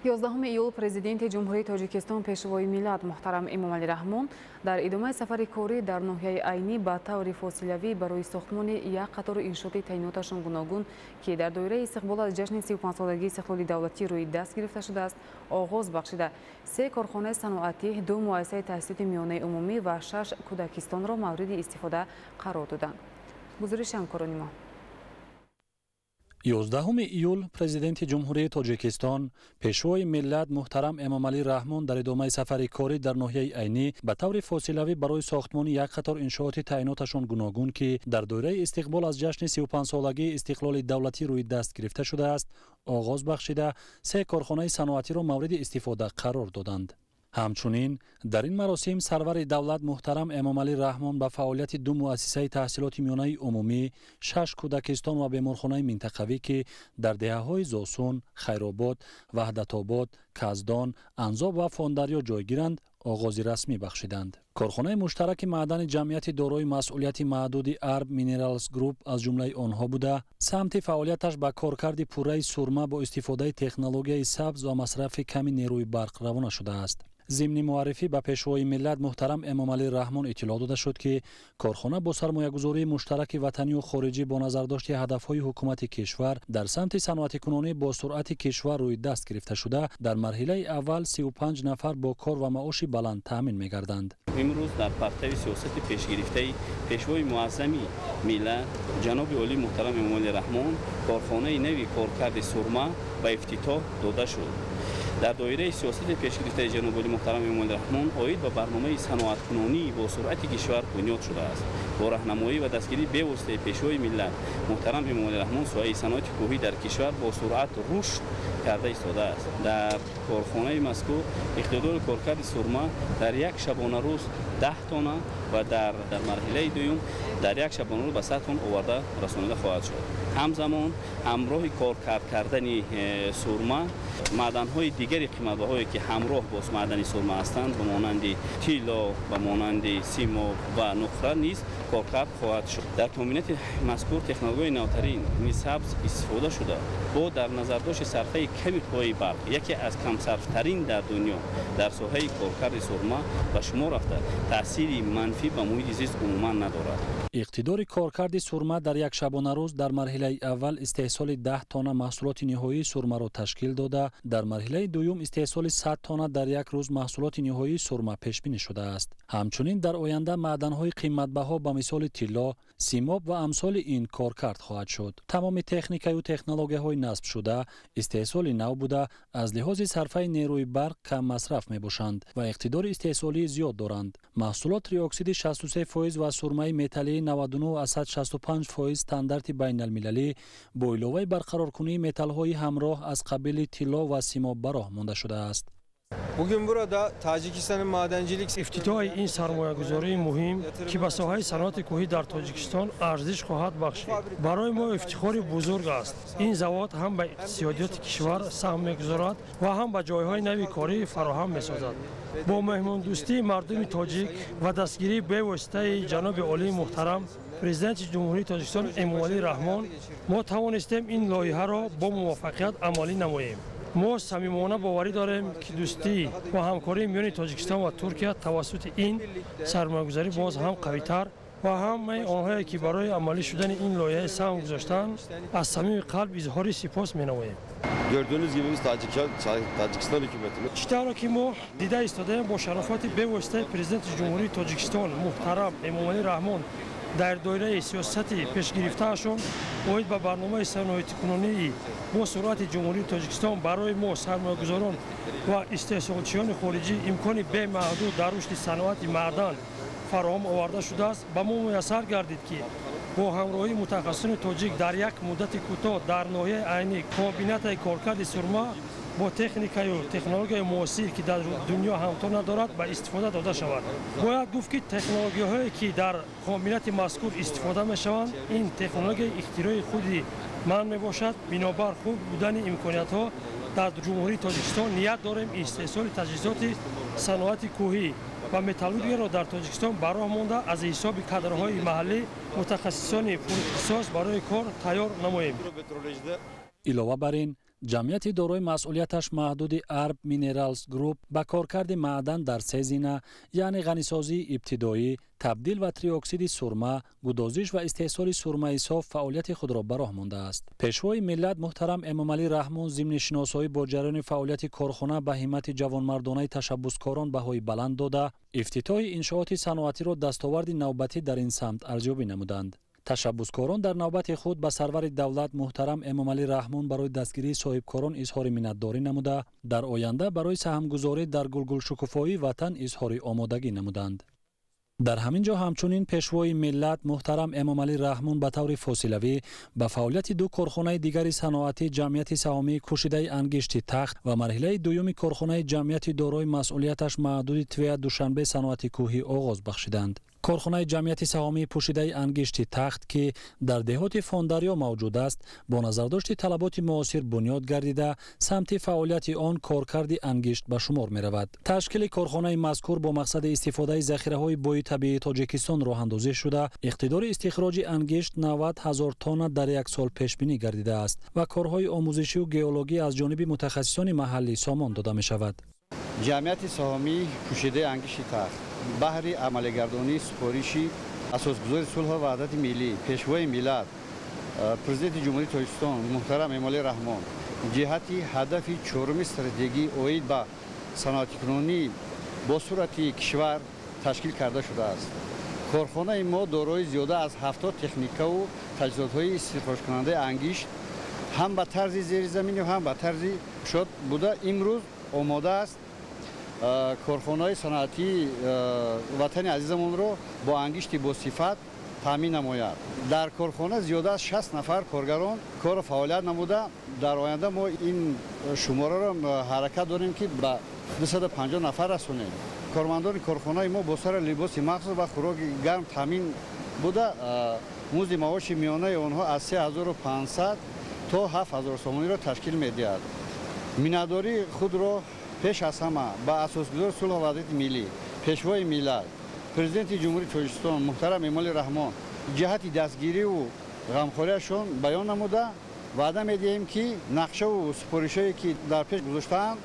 11 июл Президенти Ҷумҳурии Тоҷикистон Пешвои миллат муҳтарам Эмомалӣ Раҳмон дар идомаи сафари корӣ дар ноҳияи Айнӣ ба таври фосилавӣ барои сохтмони як қатор иншооти таъиноташон гуногун, ки дар доираи истиқбол аз ҷашни 35-солагии истиқлоли давлатӣ рӯи даст гирифта шудааст, оғоз бахшида. 3 корхонаи саноатӣ, 2 муассисаи таҳсилоти миёнаи умумӣ ва 6 кӯдакистонро мавриди истифода қарор доданд. Гузориши ҳамкорони мо. 11 июл Президенти Ҷумҳурии Тоҷикистон Пешвои миллат муҳтарам Эмомалӣ Раҳмон дар идомаи сафари корӣ дар ноҳияи Айнӣ ба таври фосилавӣ барои сохтмони як қатор иншооти таъиноташон гуногун, ки дар доираи истиқбол аз ҷашни 35-солагии истиқлоли давлатӣ рӯи даст гирифта шудааст, оғоз бахшида, 3 корхонаи саноатиро мавриди истифода қарор доданд. Ҳамчунин дар ин маросим сарвари давлат муҳтарам Эмомалӣ Раҳмон ба фаъолияти 2 муассисаи таҳсилоти миёнаи умумӣ, 6 кӯдакистон ва беморхонаи минтақавӣ, ки дар деҳаҳои Зосун, Хайробод, Ваҳдатобод, Каздон, Анзоб ва Фондарё ҷойгиранд, оғози расмӣ бахшиданд. Корхонаи муштараки маъдани ҷамъияти дорои масъулияти маҳдуди Арб Минералс Груп аз ҷумлаи онҳо буда, самти фаъолияташ ба коркарди пурраи сурма бо истифодаи технологияи сабз ва масрафи ками нерӯи барқ равона шудааст. Зимни муаррифӣ ба Пешвои миллат муҳтарам Эмомалӣ Раҳмон иттилоъ дода шуд, ки корхона бо сармоягузории муштараки ватанию хориҷӣ бо назардошти ҳадафҳои ҳукумати кишвар дар самти саноатикунонӣ бо суръати кишвар рӯи даст гирифта шуда, дар марҳилаи аввал 35 нафар бо кор ва маоши баланд таъмин мегарданд. Имрӯз дар партави сиёсати пешгирифтаи Пешвои муаззами миллат ҷаноби олӣ муҳтарам Эмомалӣ Раҳмон корхонаи нави коркарди сурма ба ифтитоҳ дода шуд. Дар доираи сиёсати пешгирифтаи ҷаноби олӣ муҳтарам Эмомалӣ Раҳмон оид ба барномаи саноаткунонӣ бо суръати кишвар бунёд шудааст. Бо раҳнамоӣ ва дастгирии бевоситаи Пешвои миллат муҳтарам Эмомалӣ Раҳмон соҳаи саноати кӯҳӣ дар кишвар бо суръат рушд карда истодааст. Дар корхонаи мазкур иқтидори коркарди сурма дар як шабонарӯз 10 тонна ва дар марҳилаи дуюм дар як шабонарӯз ба 100 тонна оварда расонида хоҳад шуд. Ҳамзамон ҳамроҳи коркард кардани сурма маъданҳои дигари қиматбаҳое, ки ҳамроҳ бо маъдани сурма ҳастанд, ба монанди тилло, ба монанди симоб ва нуқра низ коркард хоҳад шуд. Дар комбинати мазкур технологияи навтарин сабз истифода шуда, бо дар назардошти сарфаи ками қувваи барқ, яке аз камсарфтарин дар дунё дар соҳаи коркарди сурма ба шумор рафта, таъсири манфӣ ба муҳити зист умуман надорад. Иқтидори коркарди сурма дар як шабонарӯз дар марҳилаи аввал истеҳсоли 10 тонна маҳсулоти ниҳоии сурмаро ташкил дода, дар марҳилаи дуюм истеҳсоли 100 тонна дар як рӯз маҳсулоти ниҳоии сурма пешбинӣ шудааст. Ҳамчунин дар оянда маъданҳои қиматбаҳо ба мисоли тилло, симоб ва амсоли ин коркард хоҳад шуд. Тамоми техникаю технологияҳои насбшуда истеҳсоли нав буда, аз лиҳози сарфаи нерӯи барқ кам масраф мебошанд ва иқтидори истеҳсолии зиёд доранд. Маҳсулот триоксиди 63% ва сурмаи металлии 99,65% стандарти байналмилалӣ бо иловаи барқароркунии металлҳои ҳамроҳ аз қабили тилло ва симоб ба роҳ монда шудааст. Bugün burada Tacikistan'ın madencilik ифтитоҳи ин сармоягузории муҳим, ки ба соҳаи саноати кӯҳӣ дар Тоҷикистон арзиш хоҳад бахшид, барои мо ифтихори бузург аст. Ин завод ҳам ба иқтисодиёти кишвар саҳм мегузорад ва ҳам ба ҷойҳои нави корӣ фароҳам месозад. Бо меҳмондӯстии мардуми тоҷик ва дастгирии бевоситаи ҷаноби олии муҳтарам Президенти Ҷумҳурии Тоҷикистон Эмомалӣ Раҳмон мо тавонистем ин лоиҳаро бо муваффақият амалӣ намоем. Мо самимона боварӣ дорем, ки дӯстӣ ва ҳамкории миёни Тоҷикистон ва Туркия тавассути ин сармоягузорӣ боз ҳам қавитар ва ҳамаи онҳое, ки барои амалӣ шудани ин лоиҳа саҳм гузоштанд, аз самими қалб изҳори сипос менамоем. Gördüğünüz gibi biz Tacikistan hükümetini Чӣ тавре ки мо дида истодаем, бо шарофати бевоситаи Президенти Ҷумҳурии Тоҷикистон муҳтарам Эмомалӣ Раҳмон дар доираи сиёсати пешгирифтаашон оид ба барномаи саноатикунонии бо суръати Ҷумҳурии Тоҷикистон барои мо сармоягузорон ва истеҳсолчиёни хориҷӣ имкони бемаҳдуд дар рушди саноати маъдан фароҳам оварда шудааст. Ба мо муяссар гардид, ки бо ҳамроҳии мутахассисони тоҷик дар як муддати кӯтоҳ дар ноҳияи Айнӣ комбинатаи коркарди сурма бо техникаю технологияи муосир, ки дар дунё ҳамто надорад, ба истифода дода шавад. Бояд гуфт, ки технологияҳое, ки дар комбинати мазкур истифода мешаванд, ин технологияи ихтирои худи ман мебошад. Бинобар хуб будани имкониятҳо дар Ҷумҳурии Тоҷикистон ният дорем истеҳсоли таҷҳизоти саноати кӯҳӣ ва металлургияро дар Тоҷикистон ба роҳ монда, аз ҳисоби кадрҳои маҳаллӣ мутахассисони пурихтисос барои кор тайёр намоем. Илова бар ин, ҷамъияти дорои масъулияташ маҳдуди Арб Минералс Груп ба коркарди маъдан дар се зина, яъне ғанисозии ибтидоӣ, табдил ва триоксиди сурма, гудозиш ва истеҳсоли сурмаи соф фаъолияти худро ба роҳ мондааст. Пешвои миллат муҳтарам Эмомалӣ Раҳмон зимни шиносоӣ бо ҷараёни фаъолияти корхона ба ҳиммати ҷавонмардонаи ташаббускорон баҳои баланд дода, ифтитоҳи иншооти саноатиро дастоварди навбатӣ дар ин самт арзёбӣ намуданд. Ташаббускорон дар навбати худ ба сарвари давлат муҳтарам Эмомалӣ Раҳмон барои дастгирии соҳибкорон изҳори миннатдорӣ намуда, дар оянда барои саҳмгузорӣ дар гулгулшукуфоии ватан изҳори омодагӣ намуданд. Дар ҳамин ҷо ҳамчунин пешвои миллат муҳтарам Эмомалӣ Раҳмон ба таври фосилавӣ ба фаъолияти ду корхонаи дигари саноатӣ ҷамъияти саҳомии кӯшидаи ангишти Тахт ва марҳилаи дуюми корхонаи ҷамъияти дорои масъулияташ маҳдуди Твея Душанбе саноати кӯҳӣ оғоз бахшиданд. Корхонаи ҷамъияти саҳомии пӯшидаи ангишти Тахт, ки дар деҳоти Фондарё мавҷуд аст, бо назардошти талаботи муосир бунёд гардида, самти фаъолияти он коркарди ангишт ба шумор меравад. Ташкили корхонаи мазкур бо мақсади истифодаи захираҳои бои табиии Тоҷикистон роҳандозӣ шуда, иқтидори истихроҷи ангишт 90 ҳазор тонна дар як сол пешбинӣ гардидааст ва корҳои омӯзишию геологӣ аз ҷониби мутахассисони маҳаллӣ сомон дода мешавад. Ҷамъияти саҳомии пӯшидаи ангишти Тахт баҳри амалигардонии супориши асосгузори сулҳу ваҳдати миллӣ, пешвои миллат, президенти Ҷумҳурии Тоҷикистон муҳтарам Эмомалӣ Раҳмон ҷиҳати ҳадафи чоруми стратегӣ оид ба саноатикунонӣ бо суръати кишвар ташкил карда шудааст. Корхонаи мо дорои зиёда аз 70 техникаву таҷҳизотҳои истихроҷкунандаи ангишт ҳам ба тарзи зеризаминӣ, ҳам ба тарзи кушод буда, имрӯз омода аст корхонаҳои саноатии ватани азизамонро бо ангишти босифат таъмин намояд. Дар корхона зиёда аз 60 нафар коргарон кору фаъолият намуда, дар оянда мо ин шумораро ҳаракат дорем, ки ба 250 нафар расонем. Кормандони корхонаи мо бо сари либоси махсус ва хӯроки гарм таъмин буда, музди маоши миёнаи онҳо аз 3500 то 7000 сомониро ташкил медиҳад. Миннатдории худро пеш аз ҳама ба асосгузори сулҳу ваҳдати миллӣ, пешвои миллат, президенти Ҷумҳурии Тоҷикистон муҳтарам Эмомалӣ Раҳмон ҷиҳати дастгириву ғамхориашон баён намуда, ваъда медиҳем, ки нақшаву супоришҳое, ки дар пеш гузоштаанд,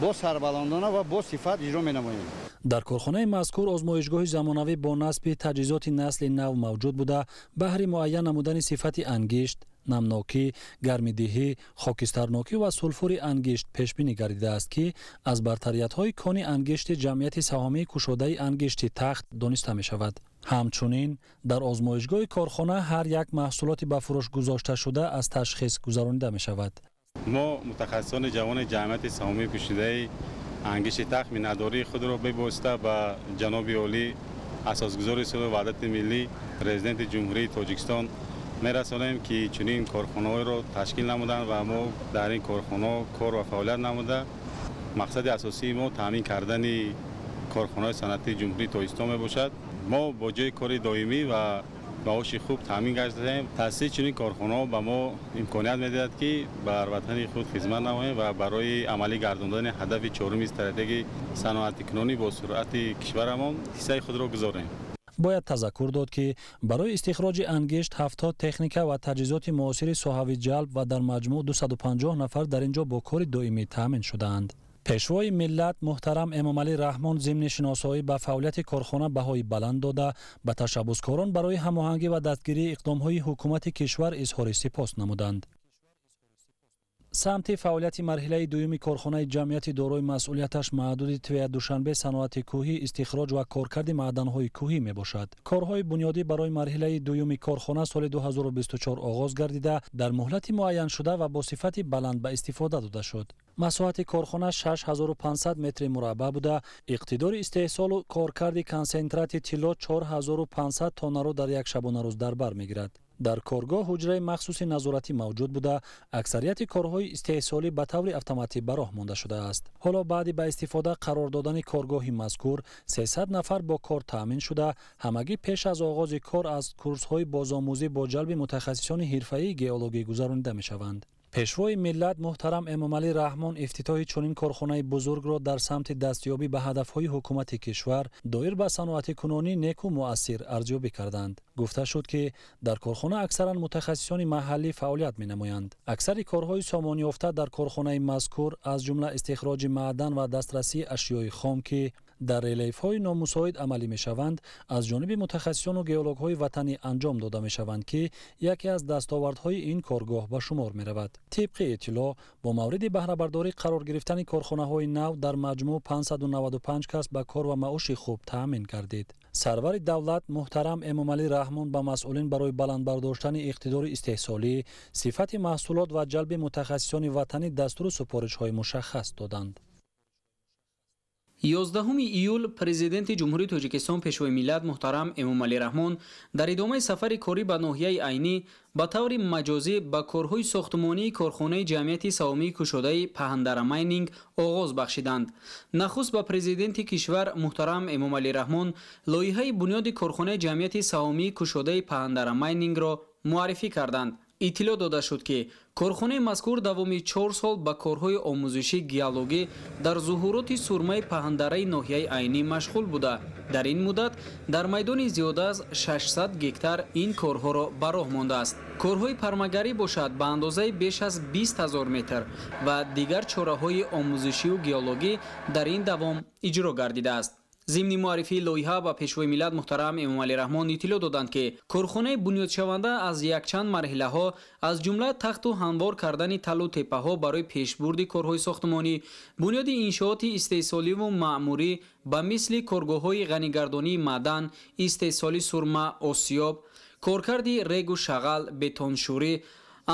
бо сарбаландона ва бо сифат иҷро менамоем. Дар корхонаи мазкур озмоишгоҳи замонавӣ бо насби таҷҳизоти насли нав мавҷуд буда, баҳри муайян намудани сифати ангишт, намнокӣ, гармидиҳӣ, хокистарнокӣ ва сулфури ангишт пешбинӣ гардидааст, ки аз бартариятҳои кони ангишти ҷамъияти саҳомии кушодаи ангишти Тахт дониста мешавад. Ҳамчунин дар озмоишгоҳи корхона ҳар як маҳсулоти ба фурӯш гузошташуда аз ташхис гузаронида мешавад. Мо мутахассисони ҷавони ҷамъияти саҳомии пӯшидаи ангишти Тахт миннатдории худро бевосита ба ҷаноби олӣ, асосгузори сулҳу ваҳдати миллӣ, президенти Ҷумҳурии Тоҷикистон мерасонем, ки чунин корхонаҳоеро ташкил намуданд ва мо дар ин корхонаҳо кор ва фаъолият намуда, мақсади асосии мо таъмин кардани корхонаҳои саноатии Ҷумҳурии Тоҷикистон мебошад. Мо бо ҷои кори доимӣ ва маоши хуб таъмин гардидаем. Таъсиси чунин корхонаҳо ба мо имконият медиҳад, ки бар ватани худ хизмат намоем ва барои амалӣ гардондани ҳадафи чоруми стратегии саноатикунонӣ бо суръати кишварамон ҳиссаи худро гузорем. Бояд тазаккур дод, ки барои истихроҷи ангишт 70 техника ва таҷҳизоти муосири соҳавӣ ҷалб ва дар маҷмӯъ 250 нафар дар ин ҷо бо кори доимӣ таъмин шудаанд. Пешвои миллат муҳтарам Эмомалӣ Раҳмон зимни шиносоӣ ба фаъолияти корхона баҳои баланд дода, ба ташаббускорон барои ҳамоҳангӣ ва дастгирии иқдомҳои ҳукумати кишвар изҳори сипос намуданд. Самти фаъолияти марҳилаи дуюми корхонаи ҷамъияти дорои масъулияташ маҳдуди Твея Душанбе саноати кӯҳӣ, истихроҷ ва коркарди маъданҳои кӯҳӣ мебошад. Корҳои бунёдӣ барои марҳилаи дуюми корхона соли 2024 оғоз гардида, дар муҳлати муайяншуда ва бо сифати баланд ба истифода дода шуд. Масоҳати корхона 6500 метри мураббаъ буда, иқтидори истеҳсолу коркарди консентрати тилло 4500 тоннаро дар як шабонарӯз дар бар мегирад. Дар коргоҳ ҳуҷраи махсуси назоратӣ мавҷуд буда, аксарияти корҳои истеҳсолӣ ба таври автоматӣ ба роҳ монда шудааст. Ҳоло баъди ба истифода қарор додани коргоҳи мазкур 300 нафар бо кор таъмин шуда, ҳамагӣ пеш аз оғози кор аз курсҳои бозомӯзӣ бо ҷалби мутахассисони ҳирфаии геологӣ гузаронида мешаванд. Пешвои миллат муҳтарам Эмомалӣ Раҳмон ифтитоҳи чунин корхонаи бузургро дар самти дастёбӣ ба ҳадафҳои ҳукумати кишвар доир ба саноатикунонӣ неку муассир арзёбӣ карданд. Гуфта шуд, ки дар корхона аксаран мутахассисони маҳаллӣ фаъолият менамоянд. Аксари корҳои сомонёфта дар корхонаи мазкур, аз ҷумла истихроҷи маъдан ва дастрасии ашёи хом, ки дар релефҳои номусоид амалӣ мешаванд, аз ҷониби мутахассисону геологҳои ватанӣ анҷом дода мешаванд, ки яке аз дастовардҳои ин коргоҳ ба шумор меравад. Тибқи иттилоъ, бо мавриди баҳрабардорӣ қарор гирифтани корхонаҳои нав дар маҷмӯъ 595 кас ба кор ва маоши хуб таъмин гардид. Сарвари давлат муҳтарам Эмомалӣ Раҳмон ба масъулин барои баланд бардоштани иқтидори истеҳсолӣ, сифати маҳсулот ва ҷалби мутахассисони ватанӣ дастуру супоришҳои мушаххас доданд. 11 июл Президенти Ҷумҳурии Тоҷикистон, Пешвои миллат муҳтарам Эмомалӣ Раҳмон дар идомаи сафари корӣ ба ноҳияи Айнӣ ба таври маҷозӣ ба корҳои сохтмонии корхонаи ҷамъияти савомии кушодаи Паҳандара Майнинг оғоз бахшиданд. Нахуст ба президенти кишвар муҳтарам Эмомалӣ Раҳмон лоиҳаи бунёди корхонаи ҷамъияти савомии кушодаи Паҳандара Майнингро муаррифӣ карданд. Иттилоъ дода шуд, ки корхонаи мазкур давоми 4 сол ба корҳои омӯзиши геологӣ дар зуҳуроти сурмаи паҳандараи ноҳияи Айнӣ машғул буда, дар ин муддат дар майдони зиёда аз 600 гектар ин корҳоро ба роҳ мондааст. Корҳои пармагарӣ бошад ба андозаи беш аз 20 ҳазор метр ва дигар чораҳои омӯзишию геологӣ дар ин давом иҷро гардидааст. Зимни муаррифии лоиҳа ба Пешвои миллат муҳтарам Эмомалӣ Раҳмон иттилоъ доданд, ки корхонаи бунёдшаванда аз якчанд марҳилаҳо, аз ҷумла тахту ҳамвор кардани талу теппаҳо барои пешбурди корҳои сохтмонӣ, бунёди иншооти истеҳсоливу маъмурӣ ба мисли коргоҳҳои ғанигардонии маъдан, истеҳсоли сурма, осиёб, коркарди регу шағал, бетоншӯрӣ,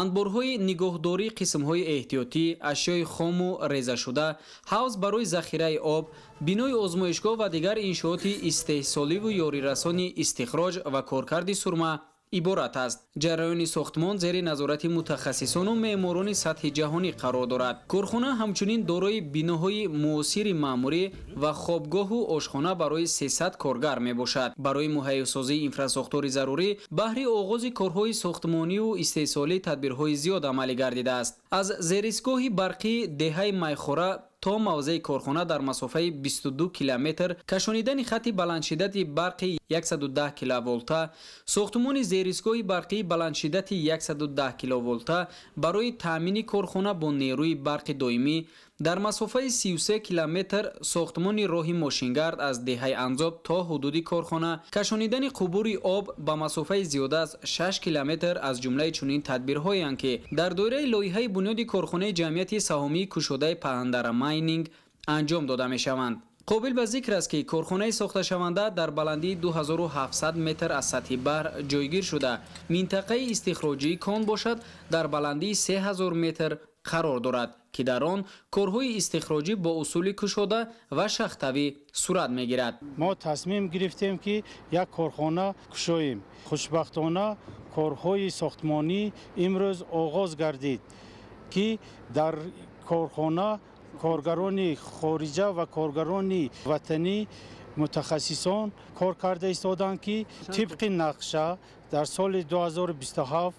анборҳои нигоҳдории қисмҳои эҳтиётӣ, ашёи хому резашуда, ҳавз барои захираи об, бинои озмоишгоҳ ва дигар иншооти истеҳсоливу ёрирасони истихроҷ ва коркарди сурма иборат аст. Ҷараёни сохтмон зери назорати мутахассисону меъморони сатҳи ҷаҳонӣ қарор дорад. Корхона ҳамчунин дорои биноҳои муосири маъмурӣ ва хобгоҳу ошхона барои 300 коргар мебошад. Барои муҳайёсозии инфрасохтори зарурӣ баҳри оғози корҳои сохтмониву истеҳсолӣ тадбирҳои зиёд амалӣ гардидааст. Аз зеристгоҳи барқии деҳаи Майхора то мавзеи корхона дар масофаи 22 километр кашонидани хати баландшиддати барқи 110 киловолта, сохтмони зеристгоҳи барқии баландшиддати 110 киловолта барои таъмини корхона бо нерӯи барқи доимӣ, дар масофаи 33 километр сохтмони роҳи мошингард аз деҳаи Анзоб то ҳудуди корхона, кашонидани қубури об ба масофаи зиёда аз 6 километр аз ҷумлаи чунин тадбирҳоянд, ки дар доираи лоиҳаи бунёди корхонаи ҷамъияти саҳомии кушодаи Паҳандара Майнинг анҷом дода мешаванд. Қобил ба зикр аст, ки корхонаи сохташаванда дар баландии 2700 метр аз сатҳи баҳр ҷойгир шуда, минтақаи истихроҷии кон бошад дар баландии 3000 метр қарор дорад, ки дар он корҳои истихроҷӣ бо усули кушода ва шахтавӣ сурат мегирад. Мо тасмим гирифтем, ки як корхона кушоем. Хушбахтона, корҳои сохтмонӣ имрӯз оғоз гардид, ки дар корхона коргарони хориҷа ва коргарони ватанӣ, мутахассисон кор карда истоданд, ки тибқи нақша дар соли 2027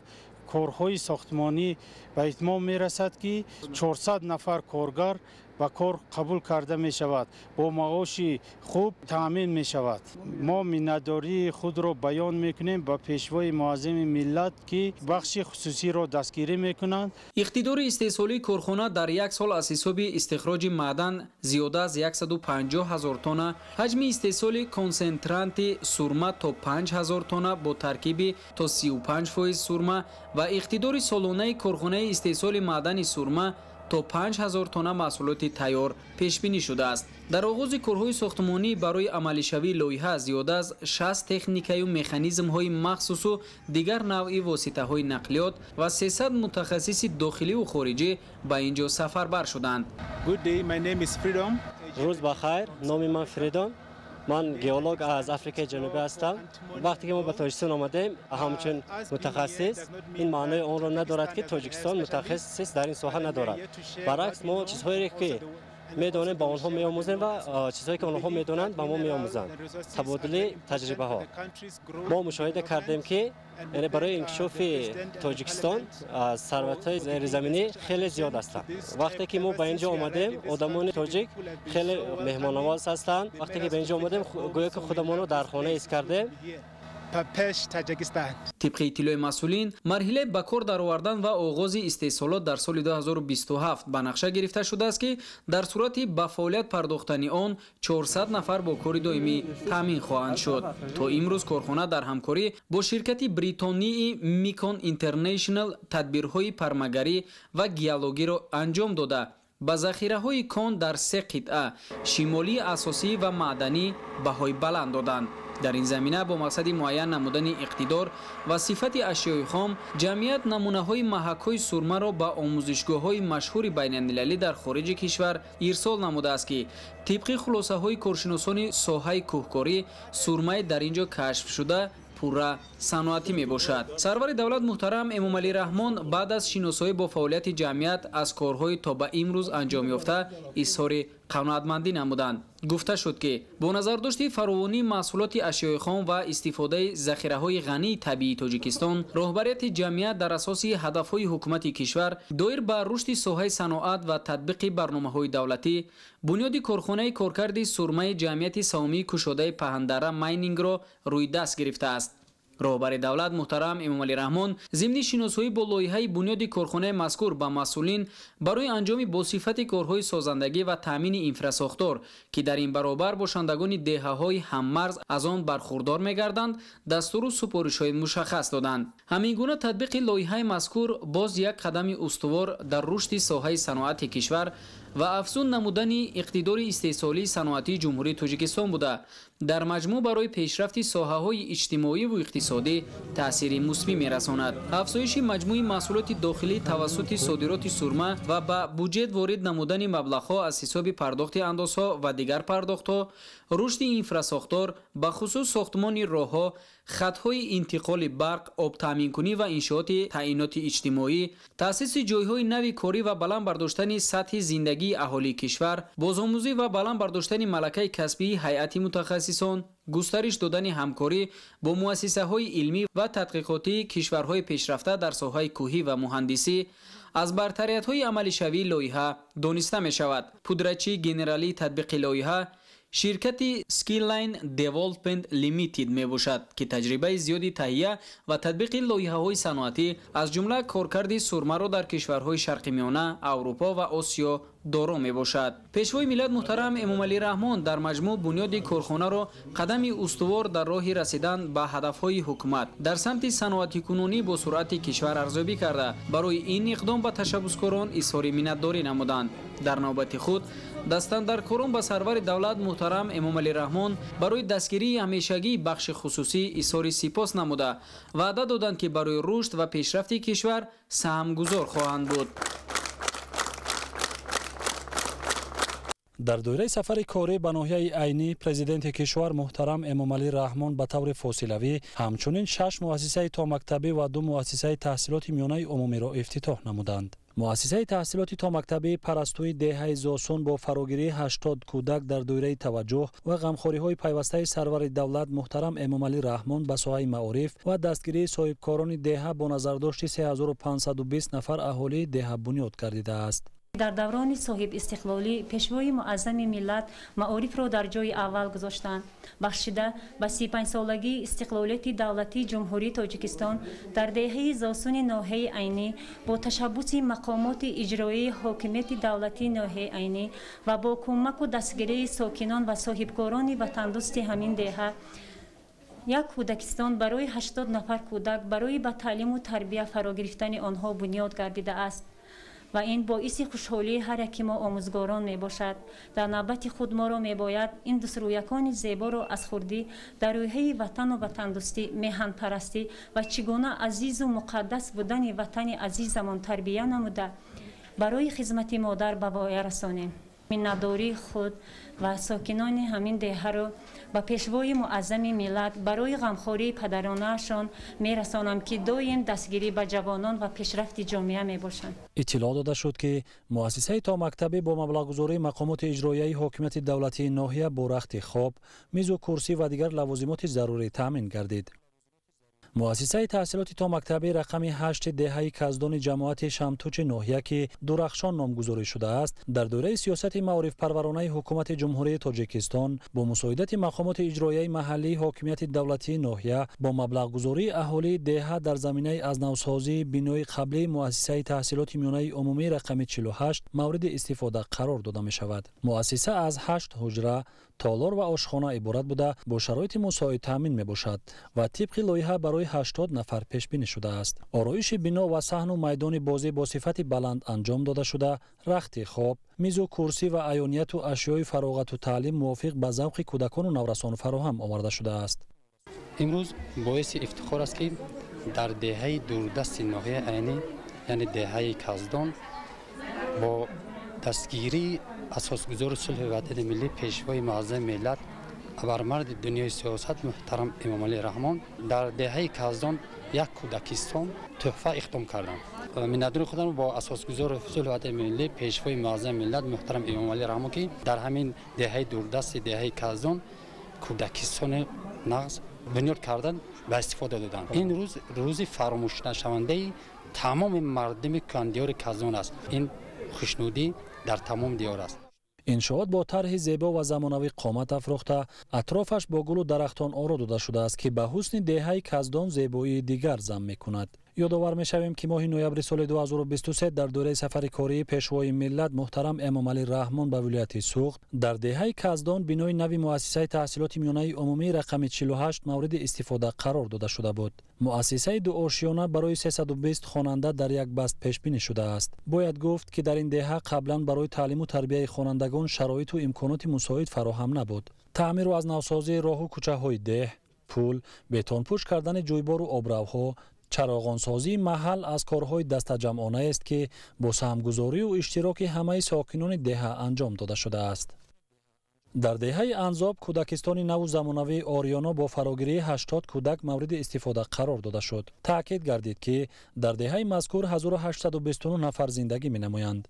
корҳои сохтмонӣ ба итмом мерасад, ки 400 нафар коргар ба кор қабул карда мешавад, бо маоши хуб таъмин мешавад. Мо миннатдории худро баён мекунем ба Пешвои муаззами миллат, ки бахши хусусиро дастгирӣ мекунанд. Иқтидори истеҳсолии корхона дар як сол аз ҳисоби истихроҷи маъдан зиёда аз 150 ҳазор тонна, ҳаҷми истеҳсоли консентранти сурма то 5 ҳазор тонна бо таркиби то 35% сурма ва иқтидори солонаи корхонаи истеҳсоли маъдани сурма то 5000 тонна маҳсулоти тайёр пешбинӣ шудааст. Дар оғози корҳои сохтмонӣ барои амалишавии лоиҳа зиёда аз 60 техникаю механизмҳои махсусу дигар навъи воситаҳои нақлиёт ва 300 мутахассиси дохиливу хориҷӣ ба ин ҷо сафарбар шуданд. Рӯз ба хайр, номи ман Фридон. Ман геолог аз Африкаи Ҷанубӣ ҳастам. Вақте ки мо ба Тоҷикистон омадем, ҳамчун мутахассис, ин маънои онро надорад, ки Тоҷикистон мутахассис дар ин соҳа надорад. Баръакс, мо чизҳоеро ки медонем ба онҳо меомӯзем ва чизҳое ки онҳо медонанд ба мо меомӯзанд. Табодули таҷрибаҳо. Мо мушоҳида кардем, ки яъне барои инкишофи Тоҷикистон сарватҳои зеризаминӣ хеле зиёд ҳастанд. Вақте ки мо ба ин ҷо омадем, одамони тоҷик хеле меҳмоннавоз ҳастанд. Вақте ки ба ин ҷо омадем, гӯё ки худамонро дар хона ҳис кардем. Тибқи иттилои масъулин, марҳилаи ба кор даровардан ва оғози истеҳсолот дар соли 2027 ба нақша гирифта шудааст, ки дар сурати ба фаъолият пардохтани он 400 нафар бо кори доимӣ таъмин хоҳанд шуд. То имрӯз корхона дар ҳамкорӣ бо ширкати бритонии Микон Интернешнл тадбирҳои пармагарӣ ва геологиро анҷом дода, ба захираҳои кон дар се қитъа шимолии асосӣ ва маъданӣ баҳои баланд доданд. Дар ин замина бо мақсади муайян намудани иқтидор ва сифати ашёи хом, ҷамъият намунаҳои маҳакҳои сурмаро ба омӯзишгоҳҳои машҳури байналмилалӣ дар хориҷи кишвар ирсол намудааст, ки тибқи хулосаҳои коршиносони соҳаи кӯҳкорӣ сурмаи дар ин ҷо кашф шуда пурра саноатӣ мебошад. Сарвари давлат муҳтарам Эмомалӣ Раҳмон баъд аз шиносоӣ бо фаъолияти ҷамъият аз корҳои то ба имрӯз анҷом ёфта изҳори қаноатмандӣ намуданд. Гуфта шуд, ки бо назардошти фаровонии маҳсулоти ашёи хом ва истифодаи захираҳои ғании табиии Тоҷикистон, роҳбарияти ҷамъият дар асоси ҳадафҳои ҳукумати кишвар доир ба рушди соҳаи саноат ва татбиқи барномаҳои давлатӣ, бунёди корхонаи коркарди сурмаи ҷамъияти саҳомии кушодаи Паҳандара Майнингро рӯи даст гирифтааст. Роҳбари давлат муҳтарам Эмомалӣ Раҳмон зимни шиносоӣ бо лоиҳаи бунёди корхонаи мазкур ба масъулин барои анҷоми босифати корҳои созандагӣ ва таъмини инфрасохтор, ки дар ин баробар бошандагони деҳаҳои ҳаммарз аз он бархурдор мегарданд, дастуру супоришҳои мушаххас доданд. Ҳамин гуна татбиқи лоиҳаи мазкур боз як қадами устувор дар рушди соҳаи саноати кишвар ва афзун намудани иқтидори истеҳсолии саноатии Ҷумҳурии Тоҷикистон буда, дар маҷмӯъ барои пешрафти соҳаҳои иҷтимоиву иқтисодӣ таъсири мусбӣ мерасонад. Афзоиши маҷмӯи маҳсулоти дохилӣ тавассути содироти сурма ва ба буҷет ворид намудани маблағҳо аз ҳисоби пардохти андозҳо ва дигар пардохтҳо, рушди инфрасохтор, бахусус сохтмони роҳҳо, хатҳои интиқоли барқ, обтаъминкунӣ ва иншооти таъиноти иҷтимоӣ, таъсиси ҷойҳои нави корӣ ва баланд бардоштани сатҳи зиндагии аҳолии кишвар, бозомӯзӣ ва баланд бардоштани малакаи касбии ҳайати мутахассисон, густариш додани ҳамкорӣ бо муассисаҳои илмӣ ва тадқиқотии кишварҳои пешрафта дар соҳаи кӯҳӣ ва муҳандисӣ аз бартариятҳои амалишавии лоиҳа дониста мешавад. Пудрачии генералии татбиқи лоиҳа ширкати Skyline Development Limited мебошад, ки таҷрибаи зиёди таҳия ва татбиқи лоиҳаҳои саноатӣ аз ҷумла коркарди сурмаро дар кишварҳои Шарқи Миёна, Аврупо ва Осиё доро мебошад. Пешвои миллат муҳтарам Эмомалӣ Раҳмон дар маҷмӯъ бунёди корхонаро қадами устувор дар роҳи расидан ба ҳадафҳои ҳукумат дар самти саноатикунонӣ бо суръати кишвар арзёбӣ карда, барои ин иқдом ба ташаббускорон изҳори миннатдорӣ намуданд. Дар навбати худ дастандаркорон ба сарвари давлат муҳтарам Эмомалӣ Раҳмон барои дастгирии ҳамешагии бахши хусусӣ изҳори сипос намуда, ваъда доданд, ки барои рушд ва пешрафти кишвар саҳмгузор хоҳанд буд. Дар доираи сафари корӣ ба ноҳияи Айнӣ президенти кишвар муҳтарам Эмомалӣ Раҳмон ба таври фосилавӣ ҳамчунин 6 муассисаи томактабӣ ва 2 муассисаи таҳсилоти миёнаи умумиро ифтитоҳ намуданд. Муассисаи таҳсилоти томактабии Парастӯи деҳаи Зосун бо фарогирии 80 кӯдак дар доираи таваҷҷӯҳ ва ғамхориҳои пайвастаи сарвари давлат муҳтарам Эмомалӣ Раҳмон ба соҳаи маориф ва дастгирии соҳибкорони деҳа бо назардошти 3520 нафар аҳолии деҳа бунёд гардидааст. Дар даврони соҳибистиқлолӣ пешвои муаззами миллат маорифро дар ҷои аввал гузоштанд. Бахшида ба 35-солагии истиқлолияти давлатии Ҷумҳурии Тоҷикистон дар деҳаи Зосуни ноҳияи Айнӣ бо ташаббуси мақомоти иҷроии ҳокимияти давлатии ноҳияи Айнӣ ва бо кӯмаку дастгирии сокинон ва соҳибкорони ватандӯсти ҳамин деҳа як кӯдакистон барои 80 нафар кӯдак барои ба таълиму тарбия фаро гирифтани онҳо бунёд гардидааст. Ва ин боиси хушҳолии ҳар яки мо омӯзгорон мебошад. Дар навбати худ моро мебояд ин дусрӯякони зеборо аз хурдӣ дар рӯҳияи ватану ватандӯстӣ, меҳанпарастӣ ва чӣ гуна азизу муқаддас будани ватани азизамон тарбия намуда барои хизмати модар ба воя расонем. Миннатдории худ ва сокинони ҳамин деҳаро ба пешвои муаззами миллат барои ғамхории падаронаашон мерасонам, ки доим дастгирӣ ба ҷавонон ва пешрафти ҷомеа мебошанд. Иттилоъ дода шуд, ки муассисаи томактабӣ бо маблағгузории мақомоти иҷроияи ҳокимияти давлатии ноҳия бо рахти хоб, мизу курсӣ ва дигар лавозимоти зарурӣ таъмин гардид. Муассисаи таҳсилоти томактабӣ рақами 8 деҳаи Каздони ҷамоати Шамтучи ноҳия, ки Дурахшон номгузорӣ шудааст, дар доираи сиёсати маорифпарваронаи ҳукумати Ҷумҳурии Тоҷикистон бо мусоидати мақомоти иҷроияи маҳаллии ҳокимияти давлатии ноҳия бо маблағгузории аҳолии деҳа дар заминаи аз навсозии бинои қаблии муассисаи таҳсилоти миёнаи умумии рақами 48 мавриди истифода қарор дода мешавад. Муассиса аз 8 ҳуҷра, толор ва ошхона иборат буда, бо шароити мусоид таъмин мебошад ва тибқи лоиҳа барои 80 нафар пешбинӣ шудааст. Ороиши бино ва саҳну майдони бозӣ бо сифати баланд анҷом дода шуда, рахти хоб, мизу курсӣ ва аёнияту ашёи фароғату таълим мувофиқ ба завқи кӯдакону наврасон фароҳам оварда шудааст. Имрӯз боиси ифтихор аст, ки дар деҳаи дурдасти ноҳияи Айнӣ, яъне деҳаи Каздон, бо дастгирии асосгузори сулҳу ваҳдати миллӣ, пешвои муаззами миллат, абармарди дунёи сиёсат муҳтарам Эмомалӣ Раҳмон дар деҳаи Каздон як кӯдакистон тӯҳфа иқдом карданд. Миннатдори худам бо асосгузори сулҳу ваҳдати миллӣ, пешвои муаззами миллат муҳтарам Эмомалӣ Раҳмон, ки дар ҳамин деҳаи дурдасти деҳаи Каздон кӯдакистони нағз бунёд кардан ба истифода доданд. Ин рӯз рӯзи фаромӯшнашавандаи тамоми мардуми кӯҳандиёри Каздон аст. Ин хушнудӣ дар тамом диёр аст. Иншоот бо тарҳи зебо ва замонавӣ қомат афрохта, атрофаш бо гулу дарахтон оро дода шудааст, ки ба ҳусни деҳаи Каздон зебоии дигар зам мекунад. Ёдовар мешавем, ки моҳи ноябри соли 2023 дар доираи сафари кории пешвои миллат муҳтарам Эмомалӣ Раҳмон ба вилояти Суғд дар деҳаи Каздон бинои нави муассисаи таҳсилоти миёнаи умумии рақами 48 мавриди истифода қарор дода шуда буд. Муассисаи дуошиёна барои 320 хонанда дар як баст пешбинӣ шудааст. Бояд гуфт, ки дар ин деҳа қаблан барои таълиму тарбияи хонандагон шароиту имконоти мусоид фароҳам набуд. Таъмиру аз навсозии роҳу кӯчаҳои деҳ, пул, бетонпӯш кардани ҷӯйбору обравҳо, чароғонсозии маҳал аз корҳои дастаҷамъонаест, ки бо саҳмгузорию иштироки ҳамаи сокинони деҳа анҷом дода шудааст. Дар деҳаи Анзоб кӯдакистони наву замонавии Ориёно бо фарогирии 80 кӯдак мавриди истифода қарор дода шуд. Таъкид гардид, ки дар деҳаи мазкур 1829 нафар зиндагӣ менамоянд.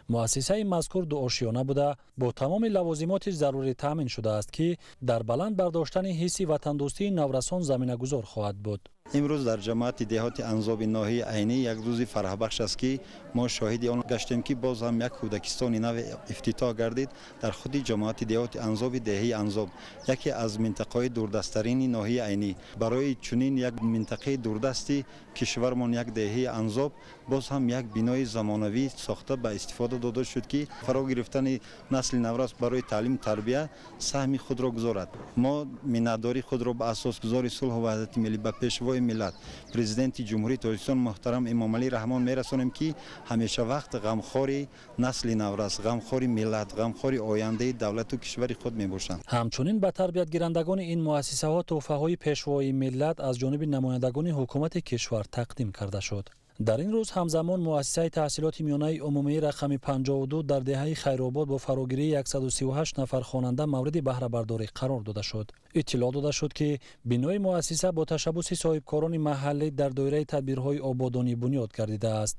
Муассисаи мазкур дуошиёна буда, бо тамоми лавозимоти зарурӣ таъмин шудааст, ки дар баланд бардоштани ҳисси ватандӯстии наврасон заминагузор хоҳад буд. Имрӯз дар ҷамоати деҳоти Анзоби ноҳияи Айнӣ як рӯзи фараҳбахш аст, ки мо шоҳиди он гаштем, ки боз ҳам як кӯдакистони нав ифтитоҳ гардид дар худи ҷамоати деҳоти Анзоби деҳаи Анзоб, яке аз минтақаҳои дурдасттарини ноҳияи Айнӣ. Барои чунин як минтақаи дурдасти кишвармон, як деҳаи Анзоб, боз ҳам як бинои замонавӣ сохта ба истифода дода шуд, ки фаро гирифтани насли наврас барои таълиму тарбия саҳми худро гузорад. Мо миннатдории худро ба асосгузори сулҳу ваҳдати миллӣ, ба пешвои миллат, президенти Ҷумҳурии Тоҷикистон муҳтарам Эмомалӣ Раҳмон мерасонем, ки ҳамеша вақт ғамхори насли наврас, ғамхори миллат, ғамхори ояндаи давлату кишвари худ мебошанд. Ҳамчунин ба тарбиятгирандагони ин муассисаҳо тӯҳфаҳои пешвои миллат аз ҷониби намояндагони ҳукумати кишвар тақдим карда шуд. Дар ин рӯз ҳамзамон муассисаи таҳсилоти миёнаи умумии рақами 52 дар деҳаи Хайробод бо фарогирии 138 нафар хонанда мавриди баҳрабардорӣ қарор дода шуд. Иттилоъ дода шуд, ки бинои муассиса бо ташаббуси соҳибкорони маҳаллӣ дар доираи тадбирҳои ободонӣ бунёд гардидааст.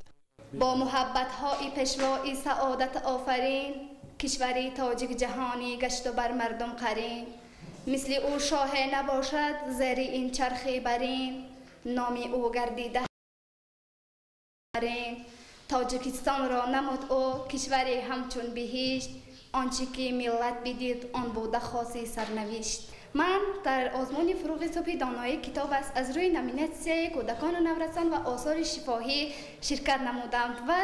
Бо муҳаббатҳои пешвои саодат офарин, кишвари тоҷик ҷаҳонӣ гашту бар мардум қарин. Мисли ӯ шоҳе набошад зери ин чархи барин, номи ӯ гардида Тоҷикистонро намуд ӯ кишваре ҳамчун биҳишт, он чӣ ки миллат бидид он буда хоси сарнавишт. Ман дар озмуни фурӯғи субҳи доноӣ китоб аст аз рӯи номинатсияи кӯдакону наврасон ва осори шифоҳӣ ширкат намудам ва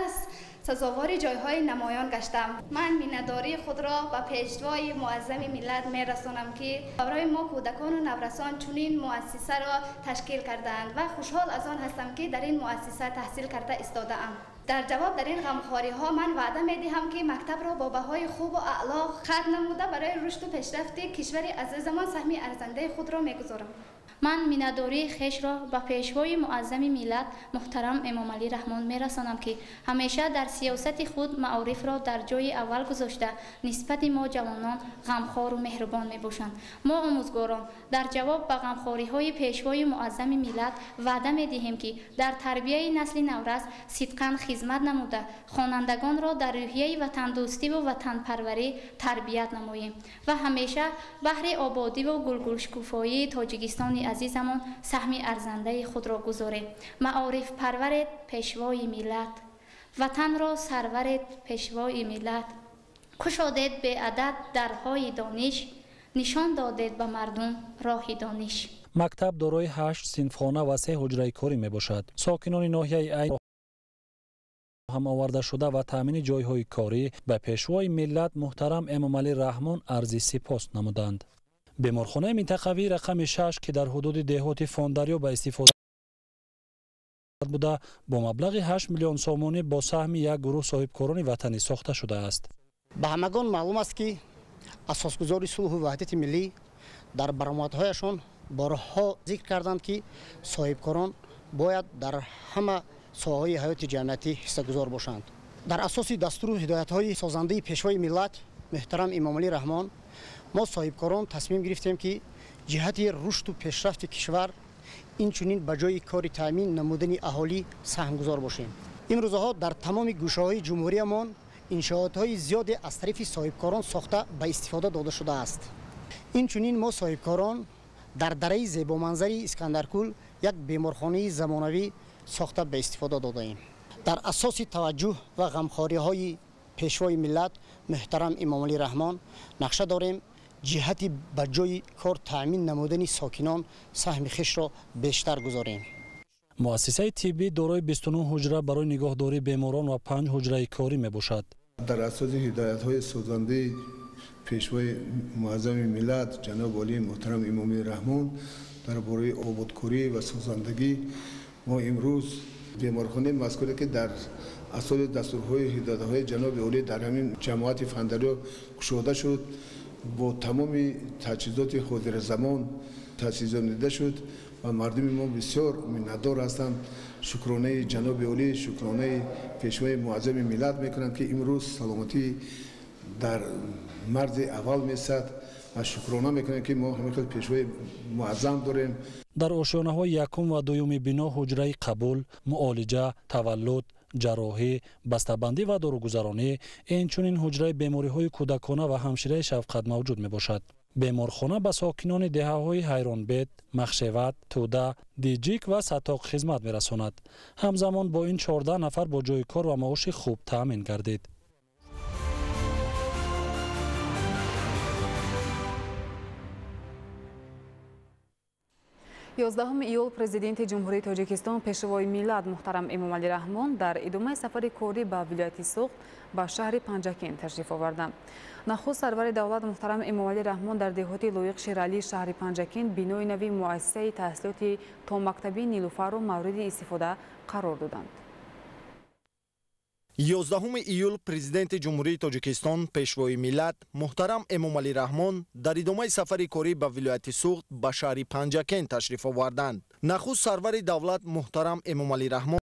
сазовори ҷойҳои намоён гаштам. Ман миннатдории худро ба пешвои муаззами миллат мерасонам, ки барои мо кӯдакону наврасон чунин муассисаро ташкил кардаанд ва хушҳол аз он ҳастам, ки дар ин муассиса таҳсил карда истодаам. Дар ҷавоб дар ин ғамхориҳо ман ваъда медиҳам, ки мактабро бо баҳои хубу аъло хатм намуда барои рушду пешрафти кишвари азизамон саҳми арзандаи худро мегузорам. Ман миннатдории хешро ба пешвои муаззами миллат муҳтарам Эмомалӣ Раҳмон мерасонам, ки ҳамеша дар сиёсати худ маорифро дар ҷои аввал гузошта, нисбати мо ҷавонон ғамхору меҳрубон мебошанд. Мо омӯзгорон дар ҷавоб ба ғамхориҳои пешвои муаззами миллат ваъда медиҳем, ки дар тарбияи насли наврас сидқан хизмат намуда, хонандагонро дар рӯҳияи ватандӯстиву ватанпарварӣ тарбият намоем ва ҳамеша баҳри ободиву гулгулшукуфоии Тоҷикистони азизамон саҳми арзандаи худро гузорем. Маорифпарваред, пешвои миллат, ватанро сарваред, пешвои миллат, кушодед беадад дарҳои дониш, нишон додед ба мардум роҳи дониш. Мактаб дорои 8 синфхона ва 3 ҳуҷраи корӣ мебошад. Сокинони ноҳияи Айнӣ ҳам оварда шуда ва таъмини ҷойҳои корӣ ба пешвои миллат муҳтарам Эмомалӣ Раҳмон арзи сипос намуданд. Беморхонаи минтақавии рақами 6, ки дар ҳудуди деҳоти Фондарё ба истифода буда, бо маблағи 8 миллион сомонӣ бо саҳми як гурӯҳ соҳибкорони ватанӣ сохта шудааст. Ба ҳамагон маълум аст, ки асосгузори сулҳу ваҳдати миллӣ дар баромадҳояшон борҳо зикр карданд, ки соҳибкорон бояд дар ҳама соҳаҳои ҳаёти ҷамъиятӣ ҳиссагузор бошанд. Дар асоси дастуру ҳидоятҳои созандаи пешвои миллат муҳтарам Эмомалӣ Раҳмон, мо соҳибкорон тасмим гирифтем, ки ҷиҳати рушду пешрафти кишвар, инчунин ба ҷои кори таъмин намудани аҳолӣ саҳмгузор бошем. Имрӯзаҳо дар тамоми гӯшаҳои ҷумҳуриямон иншоотҳои зиёде аз тарафи соҳибкорон сохта ба истифода дода шудааст. Инчунин мо соҳибкорон дар дараи зебоманзари Искандаркӯл як беморхонаи замонавӣ сохта ба истифода додаем. Дар асоси таваҷҷӯҳ ва ғамхориҳои пешвои миллат муҳтарам Эмомалӣ Раҳмон нақша дорем ҷиҳати ба ҷои кор таъмин намудани сокинон саҳми хешро бештар гузорем. Муассисаи тиббӣ дорои 29 ҳуҷра барои нигоҳдории беморон ва 5 ҳуҷраи корӣ мебошад. Дар асоси ҳидоятҳои созандаи пешвои муаззами миллат ҷаноби олии муҳтарам Эмомалӣ Раҳмон дар бораи ободкорӣ ва созандагӣ, мо имрӯз беморхонаи мазкуре, ки дар асоси дастурҳои ҳидоятҳои ҷаноби олӣ дар ҳамин ҷамоати Фандарё кушода шуд, бо тамоми таҷҳизоти ҳозиразамон таҷҳизонида шуд ва мардуми мо бисёр миннатдор ҳастанд. Шукронаи ҷаноби олӣ, шукронаи пешвои муаззами миллат мекунанд, ки имрӯз саломатӣ дар марзи аввал месад ва шукрона мекунем, ки мо ҳамин хел пешвои муаззам дорем. Дар ошёнаҳои якум ва дуюми бино ҳуҷраи қабул, муолиҷа, таваллуд, ҷарроҳӣ, бастабандӣ ва доругузаронӣ, инчунин ҳуҷраи бемориҳои кӯдакона ва ҳамшираи шафқат мавҷуд мебошад. Беморхона ба сокинони деҳаҳои Ҳайронбед, Махшеват, Тӯда, Диҷик ва Сатоқ хизмат мерасонад. Ҳамзамон бо ин 14 нафар бо ҷойи кор ва маоши хуб таъмин гардид. 11 июл Президенти Ҷумҳурии Тоҷикистон Пешвои миллат муҳтарам Эмомалӣ Раҳмон дар идомаи сафари корӣ ба вилояти Суғд ба шаҳри Панҷакент ташриф оварданд. Нахуст сарвари давлат муҳтарам Эмомалӣ Раҳмон дар деҳоти Лоиқ Шералӣ шаҳри Панҷакент бинои нави муассисаи таҳсилоти томактабии Нилуфарро мавриди истифода қарор доданд. 11 июл Президенти Ҷумҳурии Тоҷикистон Пешвои миллат муҳтарам Эмомалӣ Раҳмон дар идомаи сафари корӣ ба вилояти Суғд ба шаҳри Панҷакент ташриф оварданд. Нахуст сарвари давлат муҳтарам Эмомалӣ Раҳмон